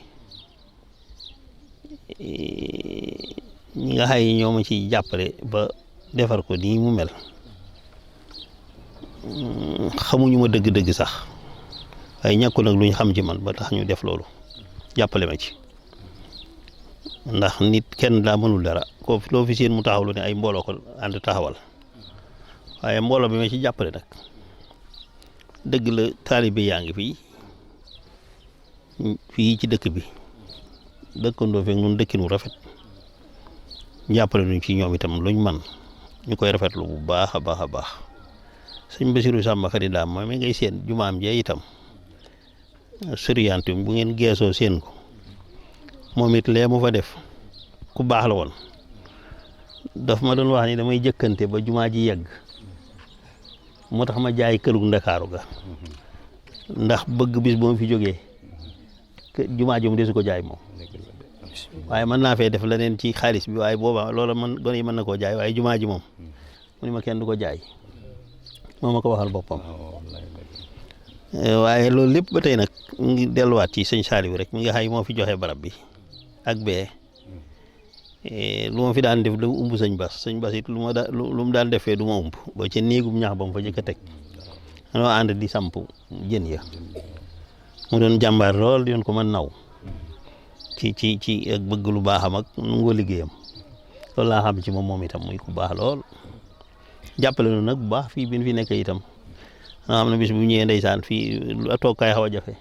ñi nga xay ñoo ma ciy jàppale ba defar ko nii mu mel xamuñu ma dëgg-dëgg sax waaye ñàkkul nag lu ñu xam ci man ba tax ñu def loolu jàppale ma ci ndax nit kenn daa mënul dara ko loo fi seen mu taxawlu ne ay mbooloo ko ànd taxawal waaye mbooloo bi ma ci jàppale nag dëgg la taalibe yaa ngi fii ci dëkk bi dëkkandoo fekk ñun dëkkinu rafet jàppale nuñ ci ñoom itam luñ man ñu koy rafetlu bu baax a baax a baax sëñ Basiru Sàmba Xari Daam moom mi ngay seen jumaam jee itam soriante bu ngeen geesoo seen ko moom it lee mu fa def ku baax la woon daf ma doon wax ni damay jëkkante ba jumaa ji yegg moo tax ma jaay kërug Ndakaaru ga ndax bëgg bis bu ma fi jógee jumaa ji mu desu ko jaay moom waaye mën naa fee def leneen ci xaalis bi waaye booba loola man gone yi mën na koo jaay waaye jumaa ji moom mu ni ma kenn du ko jaay moo ma ko waxal boppam waaye loolu lépp ba tey nag mu ngi delluwaat ci sëñ Saliou rek mi nga xay moo fi joxe barab bi ak bee lu ma fi daan def da umb sëñ Bas it lu mu daan defee du ma umb ba ca néegum ñax ba mu fa jëkk a teg noo ànd di samp jën ya mu doon jàmbaar lool yoon ko mën naw ci ak bëgg lu baaxam ak nu ngoo liggéeyam loolu laa xam ci moom itam muy ku baax lool jàppale nu nag bu baax fii bi ñu fi nekk itam nga xam ne bis bu ñëwee ndeysaan fii toogkaay xaw a jafe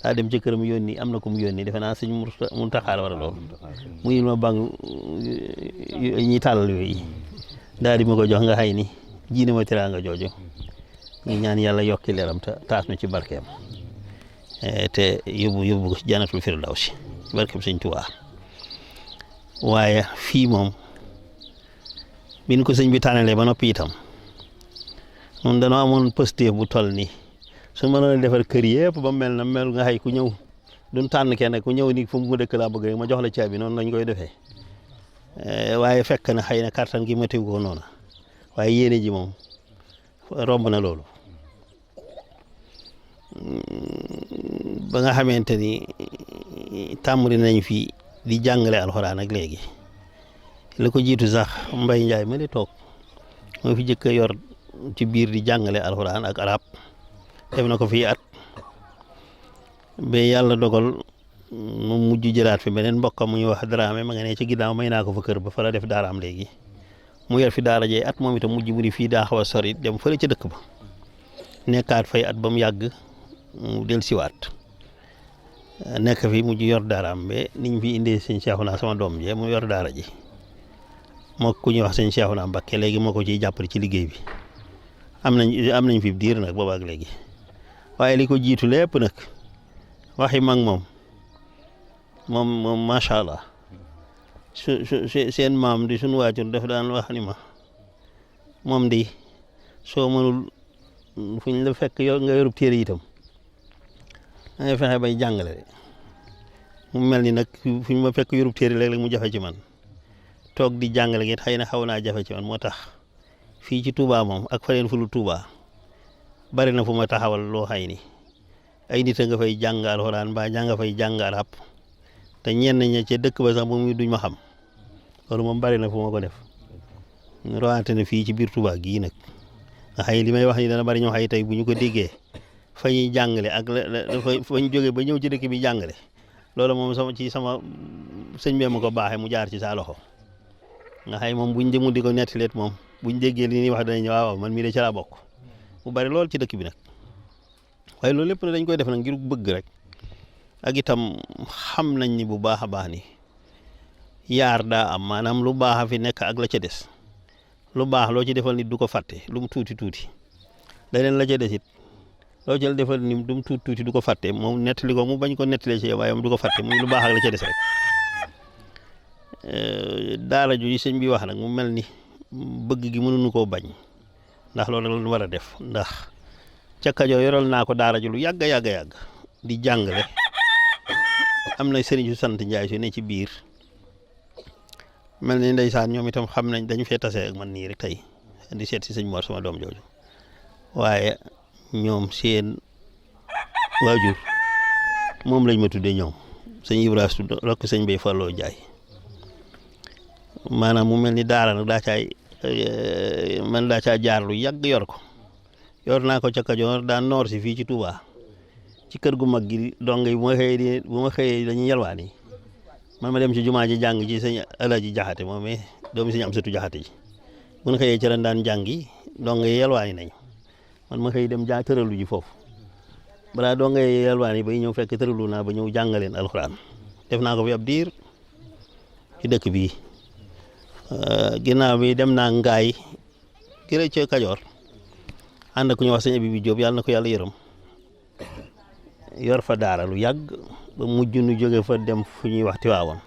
daa dem ci këram yónni am na ko mu yónni defe naa sëñ Muntaxa la war a lool mu ngi ma bang ñi tàllal yooyu daal di ma ko jox nga xay ni jiine ma teraanga jooju ñu ñaan yàlla yokki leeram te taas nu ci barkeem te yóbbu ko ci jannatul firdawsi ci barkeem sëñ Tuubaa waaye fii moom bin ko sëñ bi tànnalee ba noppi itam noonu danoo amoon pëstéef bu toll nii su mënoon a defar kër yëpp ba mel na mel nga xay ku ñëw duñ tànn kenn ku ñëw ni fu mu dëkk laa bëgg rek ma jox la caabi noonu lañ koy defee waaye fekk na xëy na kattan gi ma tegu ko noonu waaye yéene ji moom romb na loolu ba nga xamante ni tàmbali nañ fi di jàngale alxuraan ak léegi li ko jiitu sax Mbay Njaay ma li toog moo fi jëkk a yor ci biir di jàngale alxuraan ak arab def na ko fii at ba yàlla dogal mu mujj jëlaat fi beneen mbokkam mu ñuy wax Dramé ma nga ne ci ginnaaw may naa ko fa kër ba fa la def daaraam léegi mu yor fi daara jee at moom itam mujj mu di fii daa xaw a sori dem fële ca dëkk ba nekkaat fay at ba mu yàgg mu dellusiwaat nekk fi mujj yor daaraam ba niñ fi indee sëñ Cheikhouna sama doom je mu yor daara ji moo ku ñuy wax sëñ Cheikhouna Mbacké léegi moo ko ciy jàppale ci liggéey bi am nañ fi diir nag boobaak léegi waaye li ko jiitu lépp nag waxi mag moom macha allah seen maam di suñu waajur daf daan wax ni ma moom di soo mënul fu ñu la fekk nga yorub téere itam da ngay fexe bay jàngale de mu mel ni nag fu ñu ma fekk yorub téere léeg-léeg mu jafe ci man toog di jàngale gi xëy na xaw naa jafe ci man moo tax fii ci Touba moom ak faneen fu lu Touba bari na fu ma taxawal loo xay ni ay nit a nga fay jàng alxuraan mbaa ñaa nga fay jàng arab te ñenn ña ca dëkk ba sax ba muy duñ ma xam loolu moom bari na fu ma ko def rawante na fii ci biir Touba gii nag nga xay li may wax ni dana bari ñoo xay tey bu ñu ko déggee fa ñuy jàngale ak fa ñu jógee ba ñëw ci dëkk bi jàngale loolu moom sama sëñ bee ma ko baaxee mu jaar ci saa loxo nga xay moom buñ demul di ko nettaleet moom buñ déggee li ñuy wax danañ waaw man mii de ca laa bokk mu bari lool ci dëkk bi nag waaye loolu lépp dañ koy def nag ngir bëgg rek ak itam xam nañ ni bu baax a baax ni yaar daa am maanaam lu baax a fi nekk ak la ca des lu baax loo ci defal nit du ko fàtte lu mu tuuti tuuti leneen la ca des it loo ci defal nit du mu tuuti tuuti du ko fàtte moom nettali ko mu bañ ko nettalee ci waaye du ko fàtte muy lu baax ak la ca des rek daara ju sëñ bi wax nag mu mel ni bëgg gi mënuñu koo bañ ndax loolu la ñu war a def ndax ca Kajoor yoral naa ko daara ju lu yàgg di jàngale am na sëriñ su sant Njaay su ne ci biir mel ni ndeysaan ñoom itam xam nañ dañu fee tase ak man nii rek tey di seet si sëñ Mor sama doom jooju waaye ñoom seen waajur moom lañ ma tuddee ñoom sëñ Ibrahima tudd rokk sëñ Bay Falloo Njaay maanaam mu mel ni daara nag daa caa jaar lu yàgg yor naa ko ca Kajoor daan noor si fii ci Touba ci kër gu mag gi dong yi bu ma xëyee dañuy yalwaan yi man ma dem ci jumaa ji jàng ci sëñ Alaaji Jaxate moom doomi sëñ Amsatu Jaxate ji bu ñu xëyee ci ren daan jàngi dong yi yalwaan yi nañ man ma xëy dem tëralu ji foofu balaa dong yi yalwaan yi bay ñëw fekk tëralu naa ba ñëw jàngaleen alxuraan def naa ko fi ab diir ci dëkk bii ginnaaw bi dem naa ngaay kii ca Kajoor ànd ku ñu wax sëñ Abibu Jóob yàlla na ko yàlla yërëm yor fa daara lu yàgg ba mujj nu jóge fa dem fu ñuy wax Tiwaawoon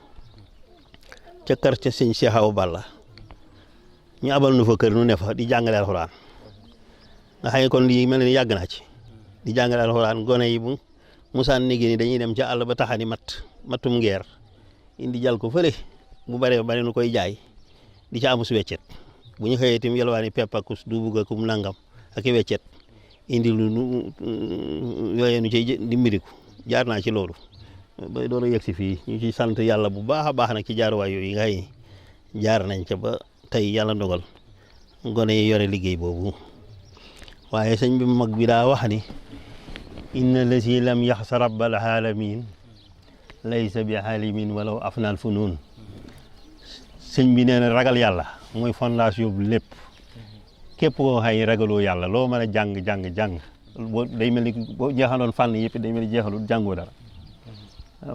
ca kër ca sëñ Cheikh Awa Balla ñu abal nu fa kër nu ne fa di jàngale alxuraan nga xam ne kon lii mel ni yàgg naa ci di jàngale alxuraan gone yi bu musaan néegi ni dañuy dem ca àll ba taxani mattum ngeer indi jal ko fële bu baree ba bare nu koy jaay di ca amus weccet bu ñu xëyee itam yalwaani pepp ak duubug ak nangam ak i weccet indi lu yooyee nu cay dimbaliku jaar naa ci loolu ba door a yegg si fii ñu ci sant yàlla bu baax a baax nag ci jaaruwaay yooyu nga xam jaar nañ ca ba tey yàlla ndogal gone yi yore liggéey boobu waaye sëñ bi mag bi daa wax ni inna lazi lam yaxsa rabbal alamin laysa bi alimin walaw afnal funun sëñ bi nee na ragal yàlla mooy fondation bu lépp képp koo xay ragaloo yàlla loo mën a jàng boo day mel ni boo jeexaloon fànn yëpp day mel ni jeexalul jàngoo dara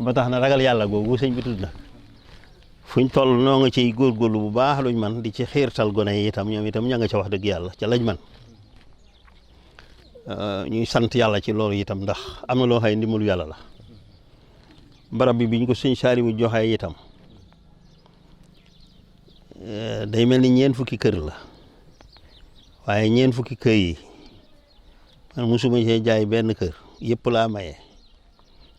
ba tax na ragal yàlla googu sëñ bi tudd na fuñ toll noo nga ciy góorgóorlu bu baax luñ man di ci xiirtal gone yi itam ñoom itam ña nga ca wax dëgg yàlla ca lañ man ñuy sant yàlla ci loolu itam ndax am na loo xay ndimbalu yàlla la barab bi biñ ko sëñ Saaliwu joxee itam day mel ni ñeent fukki kër la waaye ñeent fukki kër yi man musuma cee jaay benn kër yëpp laa maye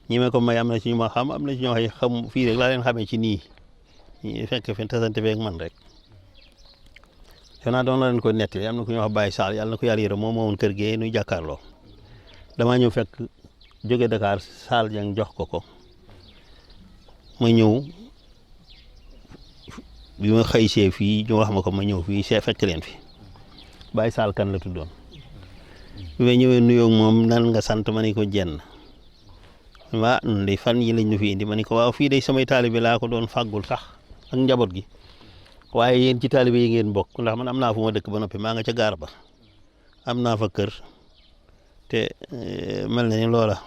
ñi ma ko may am na ci ñu ma xam am na ci ñoo xam fii rek laa leen xamee ci nii ñu fekk fi tasante feek man rek xanaa doon la leen ko nettali am na ku ñuy wax Baye Sall yàlla na ko yàlla yërëm moom moomoon kër gee nuy jàkkaarloo damaa ñëw fekk jóge Dakar Sall jang jox ko ma ñëw bi ma xëy see fii ñu wax ma ko ma ñëw fii see fekk leen fi Baye Sall kan la tuddoon bi ma ñëwee nuyoo moom nan nga sant ma ni ko jenn waa nun de fan yi lañ ñu fi indi ma ni ko waaw fii de samay taalibe laa ko doon fàggul sax ak njaboot gi waaye yéen ci taalibe yi ngeen bokk ndax man am naa fu ma dëkk ba noppi maa nga ca gaar ba am naa fa kër te mel na ni loola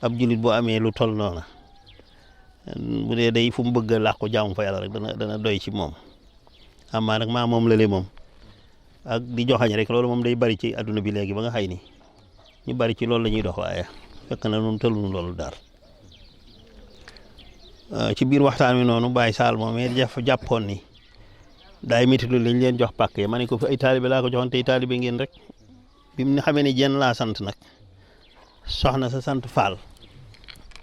ab jullit boo amee lu toll noona bu dee day fu mu bëgg a làqu jaamu fa yàlla rek dana doy ci moom amaa nag maa moom lële moom ak di joxañ rek loolu moom day bari ci adduna bi léegi ba nga xay ni ñu bari ci loolu la ñuy dox waaye fekk na nun tëlunu loolu daal ci biir waxtaan wi noonu Baye Sall moom jàppoon ni daay métti lu lañ leen jox pàkk yi ma ne ko fi ay taalibe laa ko joxoon tey taalibe ngeen rek bi mu xamee ni jenn laa sant nag soxna sa sant Fall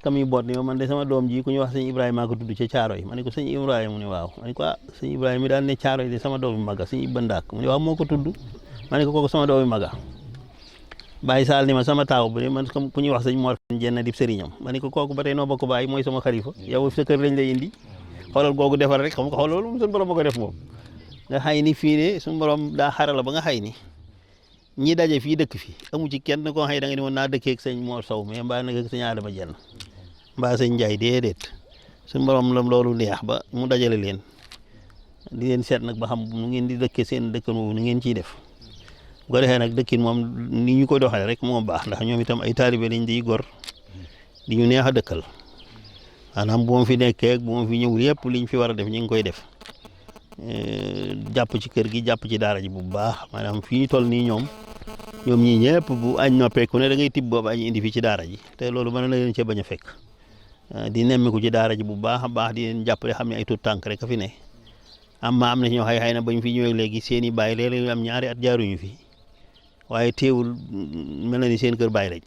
kamuy boot ni man de sama doom ji ku ñuy wax sëñ Ibrahima ko tudd ca caaro yi ma ne ko sëñ Ibrahima mu ne waaw ma ne ko sëñ Ibrahima mi daal ne caaro yi de sama doomi maga sëñ Ibba Ndaak mu ne waaw moo ko tudd ma ne ko kooku sama doomi maga Baye Sall ni ma sama taaw bu de man ku ñuy wax sëñ Mor jenn di sëriñam ma ne ko kooku ba tey noo bokk baay mooy sama xalifa yow sa kër lañ lay indi xoolal googu defar rek xam nga xool loolu suñu borom ma ko def moom nga xay ni fii ne suñu borom daa xarala ba nga xay ni ñi daje fii dëkk fi amu ci kenn koo xëy da nga ni woon naa dëkkee ak sëñ Mor Sow mais mbaa nag ak sëñ Adama Jenn mbaa sëñ Njaay déedéet suñu borom lam loolu neex ba mu dajale leen di leen seet nag ba xam nu ngeen di dëkkee seen dëkkan woowu nu ngeen ciy def bu ko defee nag dëkkin moom ni ñu ko doxale rek moo baax ndax ñoom itam ay taalibe lañ di gor di ñu neex a dëkkal maanaam bu ma fi nekkee bu ma fi ñëwul yëpp liñ fi war a def ñu ngi koy def jàpp ci kër gi jàpp ci daara ji bu baax maanaam fii toll nii ñoom ñii ñëpp bu añ noppeeku ne da ngay tibb boobu añ indi fi ci daara ji te loolu mën na leen cee bañ a fekk di nemmiku ci daara ji bu baax a baax di leen jàppale xam ne ay tuut tànk rek a fi ne am na ñoo xëy na bañ fi ñëwee léegi seen i baay léeg-léeg am ñaari at jaaruñu fi waaye teewul mel na ni seen kër baay lañ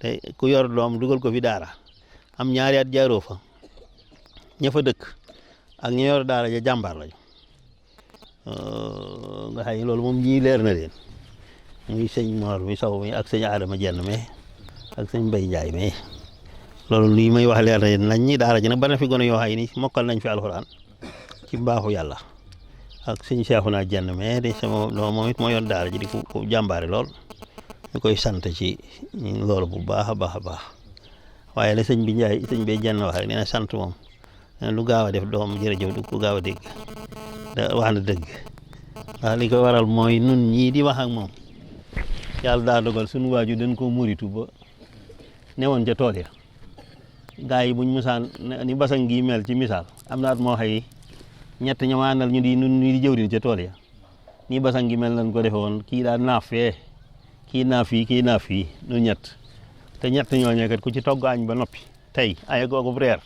te ku yor doom dugal ko fi daara am ñaari at jaaroo fa ña fa dëkk ak ña yor daara ja jàmbaar lañu nga xëy loolu moom ñii leer na leen muy sëñ Mor mi Sow mi ak sëñ Adama Jenn mais ak sëñ Mbay Njaay mais loolu lii may wax leer na leen nañ ñi daara ji nag bari na fi gone yoo xay ni mokkal nañ fi alxuraan ci mbaaxu yàlla ak sëñ Seexuna Jenn mais de sama moom it moo yor daara ji di ko jàmbaare lool ñu koy sant ci loolu bu baax a baax a baax waaye la sëñ bi Njaay sëñ bi Jenn wax rek nee na sant moom lu gaaw a def doom jërëjëf du ko gaaw a dégg da wax na dëgg ndax li ko waral mooy nun ñii di wax ak moom yàlla daa dogal suñu waaju dañ ko muritu ba newoon ca tool ya gaa yi buñ musaan ni basang gi mel ci misaal am na at moo xëy ñett ña ma àndal ñu di jëwriñ ca tool ya nii basang gi mel nañ ko defe woon kii daa naaf fee kii naaf fii kii naaf fii nu ñett te ñett ñooñee kat ku ci togg añ ba noppi tey ay googu reer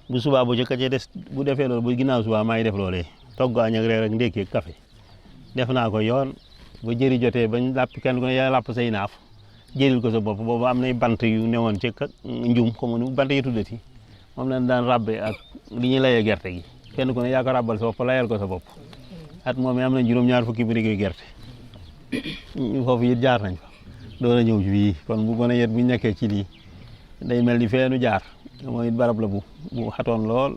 bu subaa bu jëkka ca des bu defee loolu bu ginnaaw subaa maay def loolee togg añ ak reer ak ndékki ak café def naa ko yoon ba jëri jotee bañ làpp kenn ku ne yaa làpp say naaf jëril ko sa bopp boobu am nay bant yu newoon ci njum xamu nu bant yi tuddati moom lañ daan rabbe ak li ñuy layee gerte gi kenn ku ne yaa ko rabbal sa bopp layal ko sa bopp at moom am nañ juróom-ñaar fukki barigo gerte foofu it jaar nañ fa doon a ñëw ci fii kon bu gën a yet bu nekkee ci lii day mel ni feenu jaar mooy barab la bu xatoon lool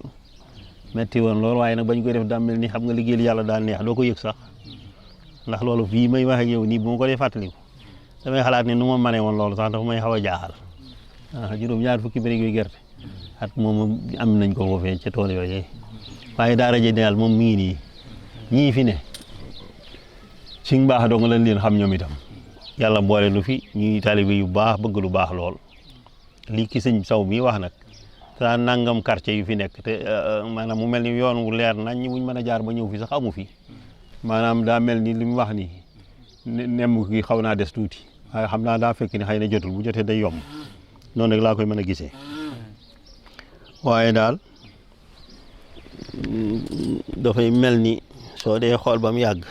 metti woon lool waaye nag bañ koy def daa mel ni xam nga liggéeyal yàlla daal neex doo ko yëg sax ndax loolu fii may wax ak yow nii bu ma ko dee fàttaliku damay xalaat ne nu ma manee woon loolu sax dafa may xaw a jaaxal juróom-ñaar fukki barigo gerte at moom am nañ ko foofee ca tool yooyu waaye daara ji daal moom mi ngi nii ñii fi ne ci mbaax dong lañ leen xam ñoom itam yàlla boole lu fi ñuy taalibe yu baax bëgg lu baax lool lii ki sëñ Saw mi wax nag saa nangam quartier yu fi nekk te maanaam mu mel ni yoon wu leer nañ ñi wuñ mën a jaar ba ñëw fi sax amu fi maanaam daa mel ni li mu wax ni nemm gi xaw naa des tuuti waaye xam naa daa fekk ni xëy na jotul bu jotee day yomb noonu rek laa koy mën a gisee waaye daal dafay mel ni soo dee xool ba mu yàgg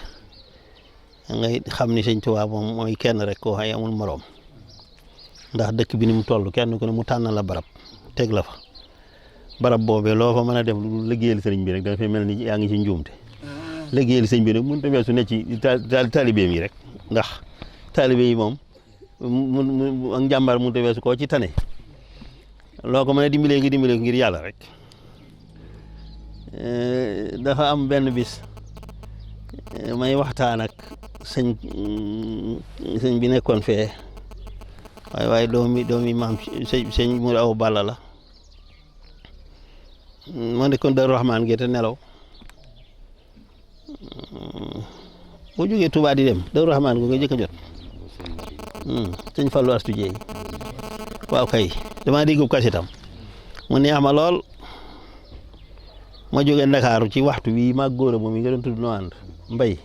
ngay xam ni sëñ Tuubaa moom mooy kenn rek koo xëy amul moroom ndax dëkk bi ni mu toll kenn ku ne mu tànn la barab teg la fa barab boobee loo fa mën a def lu liggéeyal sëriñ bi rek dafay mel ni yaa ngi ci njuumte liggéeyal sëriñ bi nag mënut a weesu ne ci taalibeem yi rek ndax taalibe yi moom mu ak njàmbaar mënut a weesu koo ci tane loo ko mën a dimbalee ngi dimbalee ngir yàlla rek dafa am benn bis may waxtaan ak sëñ bi nekkoon fee waaye doomi maam sëñ Mourou Awa Balla la ma nekkoon Darou Rahman gi te nelaw boo jógee Touba di dem Darou Rahman go nga jëkk a jot sëñ Fallou Astou Dieye waaw kay damaa déggu kasitam mu neex ma lool ma jógee Ndakaaru ci waxtu wi maag góora moom mi nga doon tudd noo ànd mbay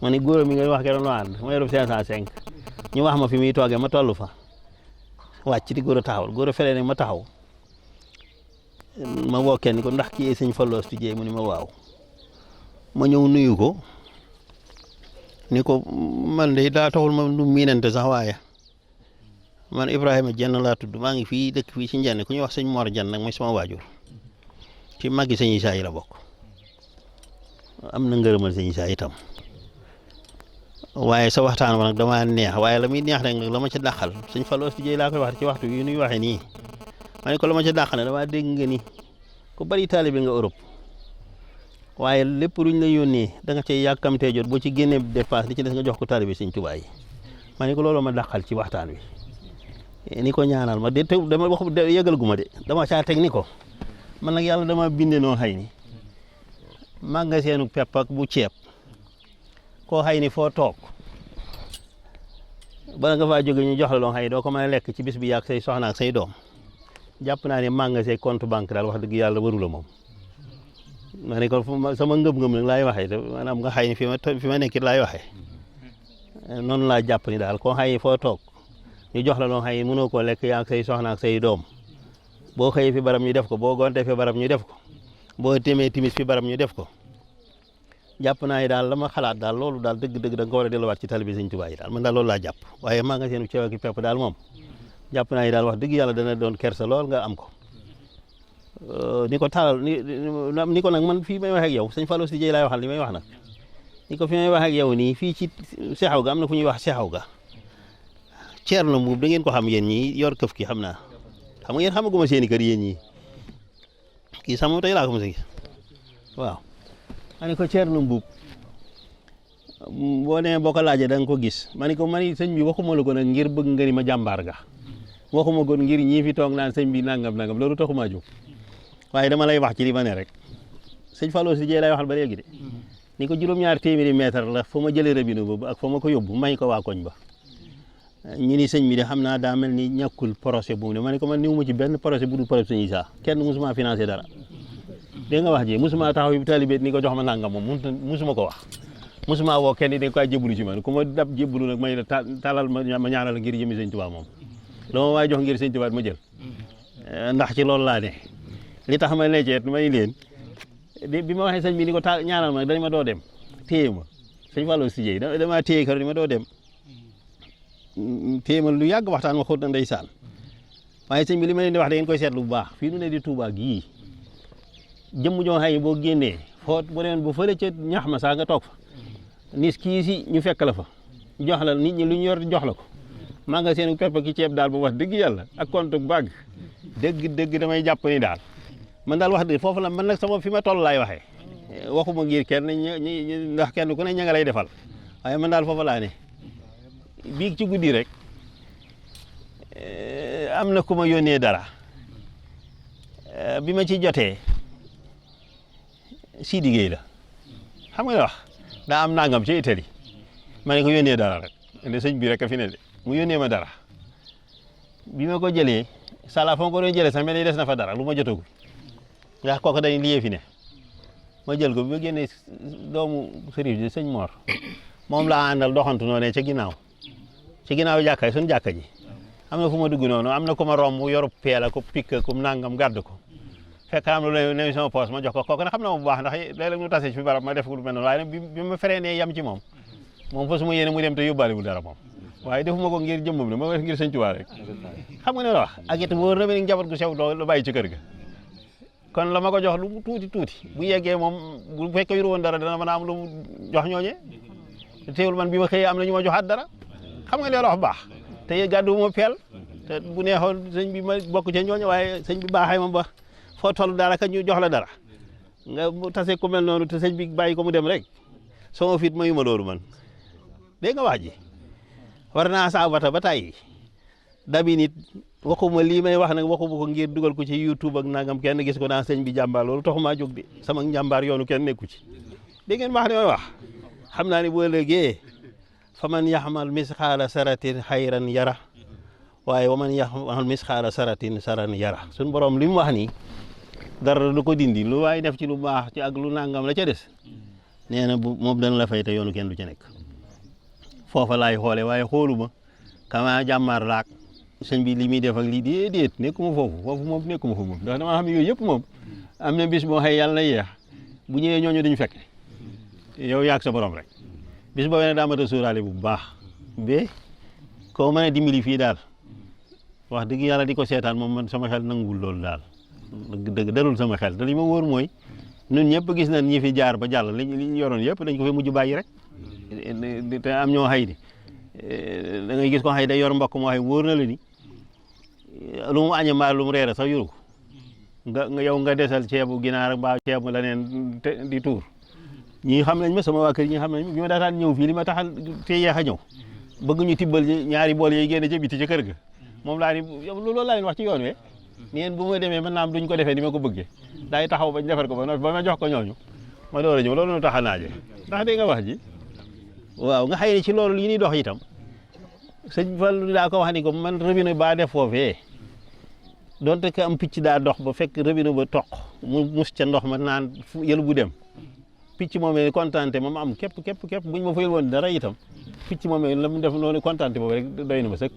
ma ne góora mi nga wax ke doon noo ànd ma yorob 505 ñu wax ma fi muy toogee ma toll fa wàcc di góor a taxawal góor a fere ne ma taxaw ma woo kenn ko ndax kii sëñ Fallou Astou Dieye mu ni ma waaw ma ñëw nuyu ko ni ko man de daa taxul ma du miinante sax waaye man Ibrahima Diène laa tudd maa ngi fii dëkk fii ci Ndiène ku ñuy wax sëñ Mor Diène nag mooy sama waajur ci màggi sëñ Issa yi la bokk am na ngërëmal sëñ Issa itam waaye sa waxtaan ba nag damaa neex waaye la muy neex rek nag la ma ca dàqal sëñ Fallou Astou Dieye laa koy wax ci waxtu wi nuy waxee nii ma ne ko la ma ca dàqal ne damaa dégg nga ni ku bari taalibe nga Europe waaye lépp luñ la yónnee da nga cay yàkkamtee jot boo ci génnee dépense li ci des nga jox ko taalibe sëñ Tuubaa yi ma ne ko loolu ma dàqal ci waxtaan wi ni ko ñaanal ma de te dama wax yëgal gu ma de dama caa teg ni ko man nag yàlla dama binde noo xëy ni magasin pepp ak bu ceeb koo xëy ni foo toog bala nga faa jóge ñu jox la loo xëy doo ko mën a lekk ci bis bi yàgg say soxna ak say doom jàpp naa ne magasin compte banque daal wax dëgg yàlla waru la moom ma ne ko sama ngëm-ngëm nag laay waxee maanaam nga xëy ni fi ma nekkit laay waxee noonu laa jàpp ni daal koo xëy ni foo toog ñu jox la loo xëy mënoo koo lekk yaa ak say soxna ak say doom boo xëyee fi barab ñu def ko boo gontee fi barab ñu def ko boo téemee timis fi barab ñu def ko jàpp naa ni daal la ma xalaat daal loolu daal dëgg-dëgg da nga ko war a delluwaat ci taalibe Sëñ Tuubaa yi daal man daal loolu laa jàpp waaye magasin bu ceeb ak pepp daal moom jàpp naa ni daal wax dëgg yàlla dana doon kersa lool nga am ko ni ko taalal ni ko nag man fii may wax ak yow Sëñ Fallou Astou Dieye laay waxal li may wax nag ni ko fi may wax ak yow nii fii ci Sexaw ga am na fu ñuy wax Sexaw ga Ceerno Mbuub da ngeen ko xam yéen ñi yor këf ki xam naa xam nga yéen xamaguma seeni kër yéen ñi kii sax moom tey laa ko mos a gis waaw ma ne ko Ceerno Mbuub boo nee boo ko laajee da nga ko gis ma ne ko man sëñ bi waxuma la ko nag ngir bëgg nga ni ma jàmbaar ga waxuma ko ngir ñii fi toog naan sëñ bi nangam nangam loolu taxumaa jóg waaye dama lay wax ci li ma ne rek Sëñ Fallou Astou Dieye lay waxal ba léegi de ni ko juróom-ñaar téeméeri mètre la fa ma jëlee robinet boobu ak fa ma ko yóbbu may ko waa koñ ba ñu ni sëñ bi de xam naa daa mel ni ñàkkul projet bu mu ne ma ne ko man niwuma ci benn projet bu dul projet sëñ Issa kenn musuma financé dara dégg nga wax ji musuma taxaw yi taalibe ni ko jox ma nangam moom musuma ko wax musuma woo kenn da koy jébbalu ci man ku ma dab jébbalu nag may la talal ma ñaanal ngir jëmi Sëñ Tuubaa moom la ma waay jox ngir Sëñ Tuubaa ma jël ndax ci loolu laa ne li tax ma ne ceet may leen bi ma waxee sëñ bi ni ko ñaanal ma dañ ma doo dem téye ma Sëñ Fallou Astou Dieye dama téye kër ni ma doo dem téye ma lu yàgg waxtaan ma xóot na ndeysaan waaye sëñ bi li ma leen di wax da ngeen koy seetlu bu baax fii nu ne di Touba gii jëmm joo xëy boo génnee foo bu demee bu fële ca ñax ma saa nga toog fa nis kii si ñu fekk la fa jox la nit ñi lu ñu yor jox la ko magasin pepp ki ceeb daal bu wax dëgg yàlla ak compte banque dëgg damay jàpp ni daal man daal wax dëgg foofu la man nag sama fi ma toll laay waxee waxuma ngir kenn ndax kenn ku ne ña nga lay defal waaye man daal foofu laa ne biig ci guddi rek am na ku ma yónnee dara bi ma ci jotee Sidi Gueye la xam nga wax daa am nangam ci Italie ma ne ko yónnee dara rek ne sëñ bi rek a fi ne de mu yónnee ma dara bi ma ko jëlee sala fa ma ko doon jëlee sax mel ni des na fa dara lu ma jotagul ndax kooku dañ liyee fi ne ma jël ko bi ma génnee doomu sëriñ bi sëñ Mor moom laa àndal doxantu noonu ca ginnaaw jàkka suñu jàkka ji am na fu ma dugg noonu am na ku ma romb yoru peel ko pikk ku nangam gàdd ko fekk am lu ne sama poos ma jox ko kooku nag xam na ma bu baax ndax léeg-léeg ñu tase ci fi barab ma def ko lu mel noonu waaye nag bi ma feree ne yam ci moom fa su ma yéene mu dem te yóbbaale dara moom waaye defuma ko ngir jëmmam ne ma ngir Sëñ Tuubaa rek xam nga ne la wax ak it wóor na ma ni njaboot gu sew doo la bàyyi ci kër ga kon la ma ko jox lu tuuti bu yeggee moom bu fekkee yuru woon dara dana mën a am lu mu jox ñooñee teewul man bi ma xëyee am na ñu ma joxaat dara xam nga li la wax baax te gàddu ma peel te bu neexoon sëñ bi ma bokk ca ñooñu waaye sëñ bi baaxee ma ba foo toll dara ka ñu jox la dara nga tase ku mel noonu te sëñ bi bàyyi ko mu dem rek sama fit mayu ma loolu man dégg nga wax ji war naa saa bata ba tàyyi dabi nit waxuma lii may wax nag waxuma ko ngir dugal ko ci YouTube ak nangam kenn gis ko naa sëñ bi jàmbaar loolu taxumaa jóg de sama njàmbaar yoonu kenn nekku ci dégg ngeen wax ne may wax xam naa ne boo léegee fa man yaxmal misxaala saratin xayran yara waaye wa man yaxmal misxaala saratin saran yara suñ borom li mu wax nii dara du ko dindi lu waaye def ci lu baax ci ak lu nangam la ca des nee na bu moom dana la fay te yoonu kenn du ca nekk foofa laay xoole waaye xooluma kama jàmmaar laak sëñ bi li muy def ak lii déedéet nekkuma foofu moom nekkuma fa moom ndax dama xam ne yooyu yëpp moom am na bis boo xëy yàlla na yeex bu ñëwee ñooñu duñu fekk yow yaag sa borom rek bis boobu nag daa mat a sóoraale bu baax ba koo mën a dimbali fii daal wax dëgg yàlla di ko seetaan moom man sama xel nanguwul loolu daal dëgg dalul sama xel te li ma wóor mooy ñun ñëpp gis nañ ñi fi jaar ba jàll li ñu yoroon yëpp dañ ko fi mujj bàyyi rek te am ñoo xëy di da ngay gis ko xëy day yor mbokk moo xëy wóor na la ni lu mu añe mbaa lu mu reere sax yoru ko nga yow nga desal ceebu ginaar mbaa ceebu la neen di tuur ñi xam nañ ma sama waa kër ñi xam nañ ma bi ma daataan ñëw fii li ma taxal te yeex a ñëw bëgg ñu tibbal ñaari bool yooyu génne ca biti ca kër ga moom laa ni loolu laa leen wax ci yoon we neen bu ma demee man naam duñ ko defee ni ma ko bëggee daay taxaw bañ defar ko ba ma jox ko ñooñu ma door a ñëw loolu nu tax a naaje ndax dégg nga wax ji waaw nga xëy ne ci loolu li ñuy dox itam sëñ Fallu daa ko wax ni ko man robinet baa def foofee donte que am picc daa dox ba fekk robinet ba toq mu mus ca ndox ma naan yël bu dem picc moomee kontaante moom am képp buñ ma fayul woon dara itam picc moomee la mu def noonu kontaante boobu rek doy na ma sëkk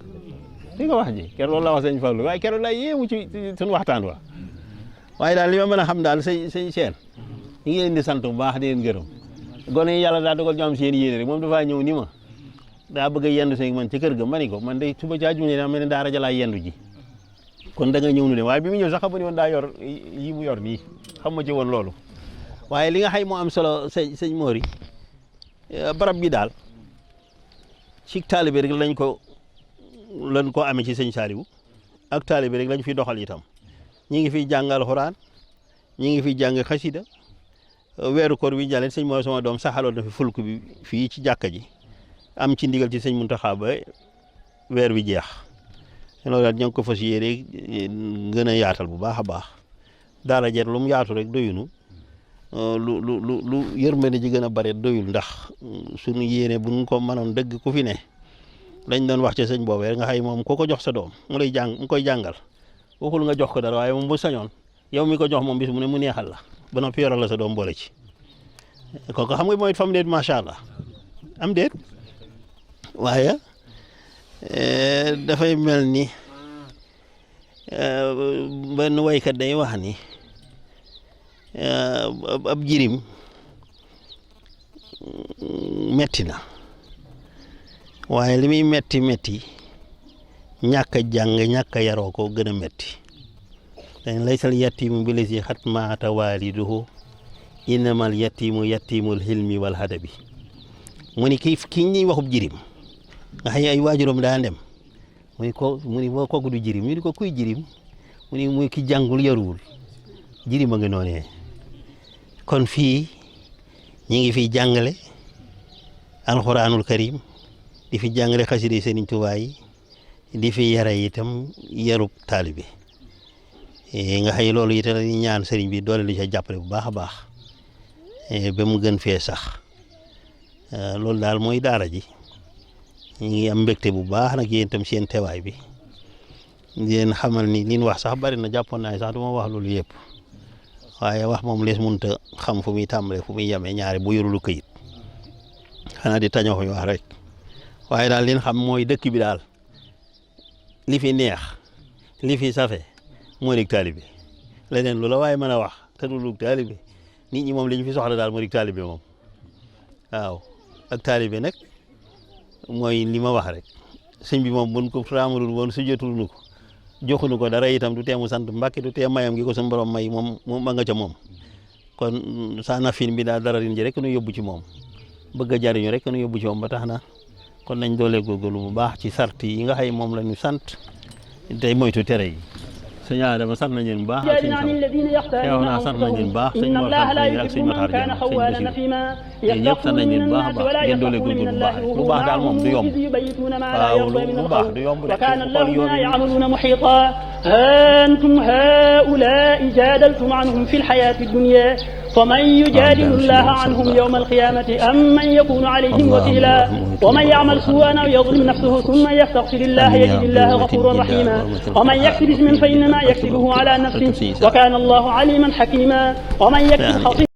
li nga wax ji keroog loolu la wax sëñ Fallu waaye keroog laa yéemu ci suñu waxtaan wa waaye daal li ma mën a xam daal sëñ seen ñu ngi leen di sant bu baax di leen gërëm gone yi yàlla daa dogal ñu am seen yéene rek moom dafaa ñëw ni ma daa bëgg a yendu si man ci kër ga ma ni ko man de suba ci àjjuma daa mel ne daa rajo laa yendu ji kon da nga ñëw nu dem waaye bi mu ñëw sax xam nga ni woon daa yor yi mu yor nii xam ma ci woon loolu waaye li nga xay moo am solo sëñ Mori barab bi daal ci taalibe rek lañ ko amee ci sëñ Saliou ak taalibe rek lañ fi doxal itam ñi ngi fiy jàngal Alxuraan ñi ngi fiy jàng xasida weeru koor wi jàlleen sëñ Mor sama doom saxaloon na fi fulk bi fii ci jàkka ji am ci ndigal ci sëñ Muntaxa ba weer wi jeex loolu daal ñoo ngi ko fas yéene gën a yaatal bu baax a baax daara jet lu mu yaatu rek doyunu lu yërmande ji gën a bare doyul ndax suñu yéene buñ ko mënoon dëgg ku fi ne lañ doon wax ci sëñ boobee nga xëy moom koo ko jox sa doom mu koy jàngal waxul nga jox ko dara waaye moom bu sañoon yow mi ko jox moom bis mu ne mu neexal la ba noppi yoral la sa doom boole ci kooku xam nga mooy fam déet macha allah am déet waaye dafay mel ni benn waykat day wax ni ab jirim metti na waaye li muy metti ñàkk a jàng ñàkk a yaroo ko gën a metti dañ laysal yatimu bi lasi xat maata waaliduhu innamal yatimu yatimul hilmi wal hadabi mu ni kii ñuy waxub jirim nga xam ne ay waajuram daa dem mu ni kooku du jirim ñu ni ko kuy jirim mu ni muy ki jàngul yaruwul jirim a ngi noonee kon fii ñi ngi fiy jàngale alxuraanul karim di fi jàngale xasida Sëriñ Tuubaa yi di fi yare itam yarub taalibe nga xëy loolu itam la ñaan sëriñ bi doole li ca jàppale bu baax a baax ba mu gën fee sax loolu daal mooy daara ji ñu ngi am mbégte bu baax nag yéen itam seen teewaay bi di leen xamal ni liñ wax sax bari na jàppoon naa sax du ma wax loolu yëpp waaye wax moom lees mënut a xam fu muy tàmbalee fu muy yemee ñaari bu yorulu këyit xanaa di tañoo wax rek waaye daal liñ xam mooy dëkk bi daal li fi neex li fi safe moo dig taalibe leneen lu la waaye mën a wax te du lug taalibe nit ñi moom li ñu fi soxla daal moo dig taalibe moom waaw ak taalibe nag mooy li ma wax rek sëñ bi moom buñ ko raamalul woon su jotul nu ko joxuñu ko dara itam du teemu sant Mbàkke du tee mayam gi ko suñu borom may moom ma nga ca moom kon saa nafin bi daal dara rin ji rek nu yóbbu ci moom bëgg a jariñu rek nu yóbbu ci moom ba tax na kon nañ doole góorgóorlu bu baax ci sart yi nga xëy moom la ñu sant tey moytu tere yi sëñ Adama sant nañ leen bu baax ak sëñ xew naa sant nañ leen bu baax sëñ Mor sant nañ ak sëñ Matar Diagne sëñ Basiru yéen ñëpp sant nañ leen bu baax a baax ngeen doole góorgóorlu bu baax lu baax daal moom du yomb waaw lu baax du yomb de xool yoon أنتم هؤلاء جادلتم عنهم في الحياة الدنيا فمن يجادل الله عنهم يوم القيامة أم من يكون عليهم وكيلا ومن يعمل سوءا أو يظلم نفسه ثم يستغفر الله يجد الله غفورا رحيما ومن يكسب إثما فإنما يكسبه على نفسه وكان الله عليما حكيما ومن يكسب خطيئة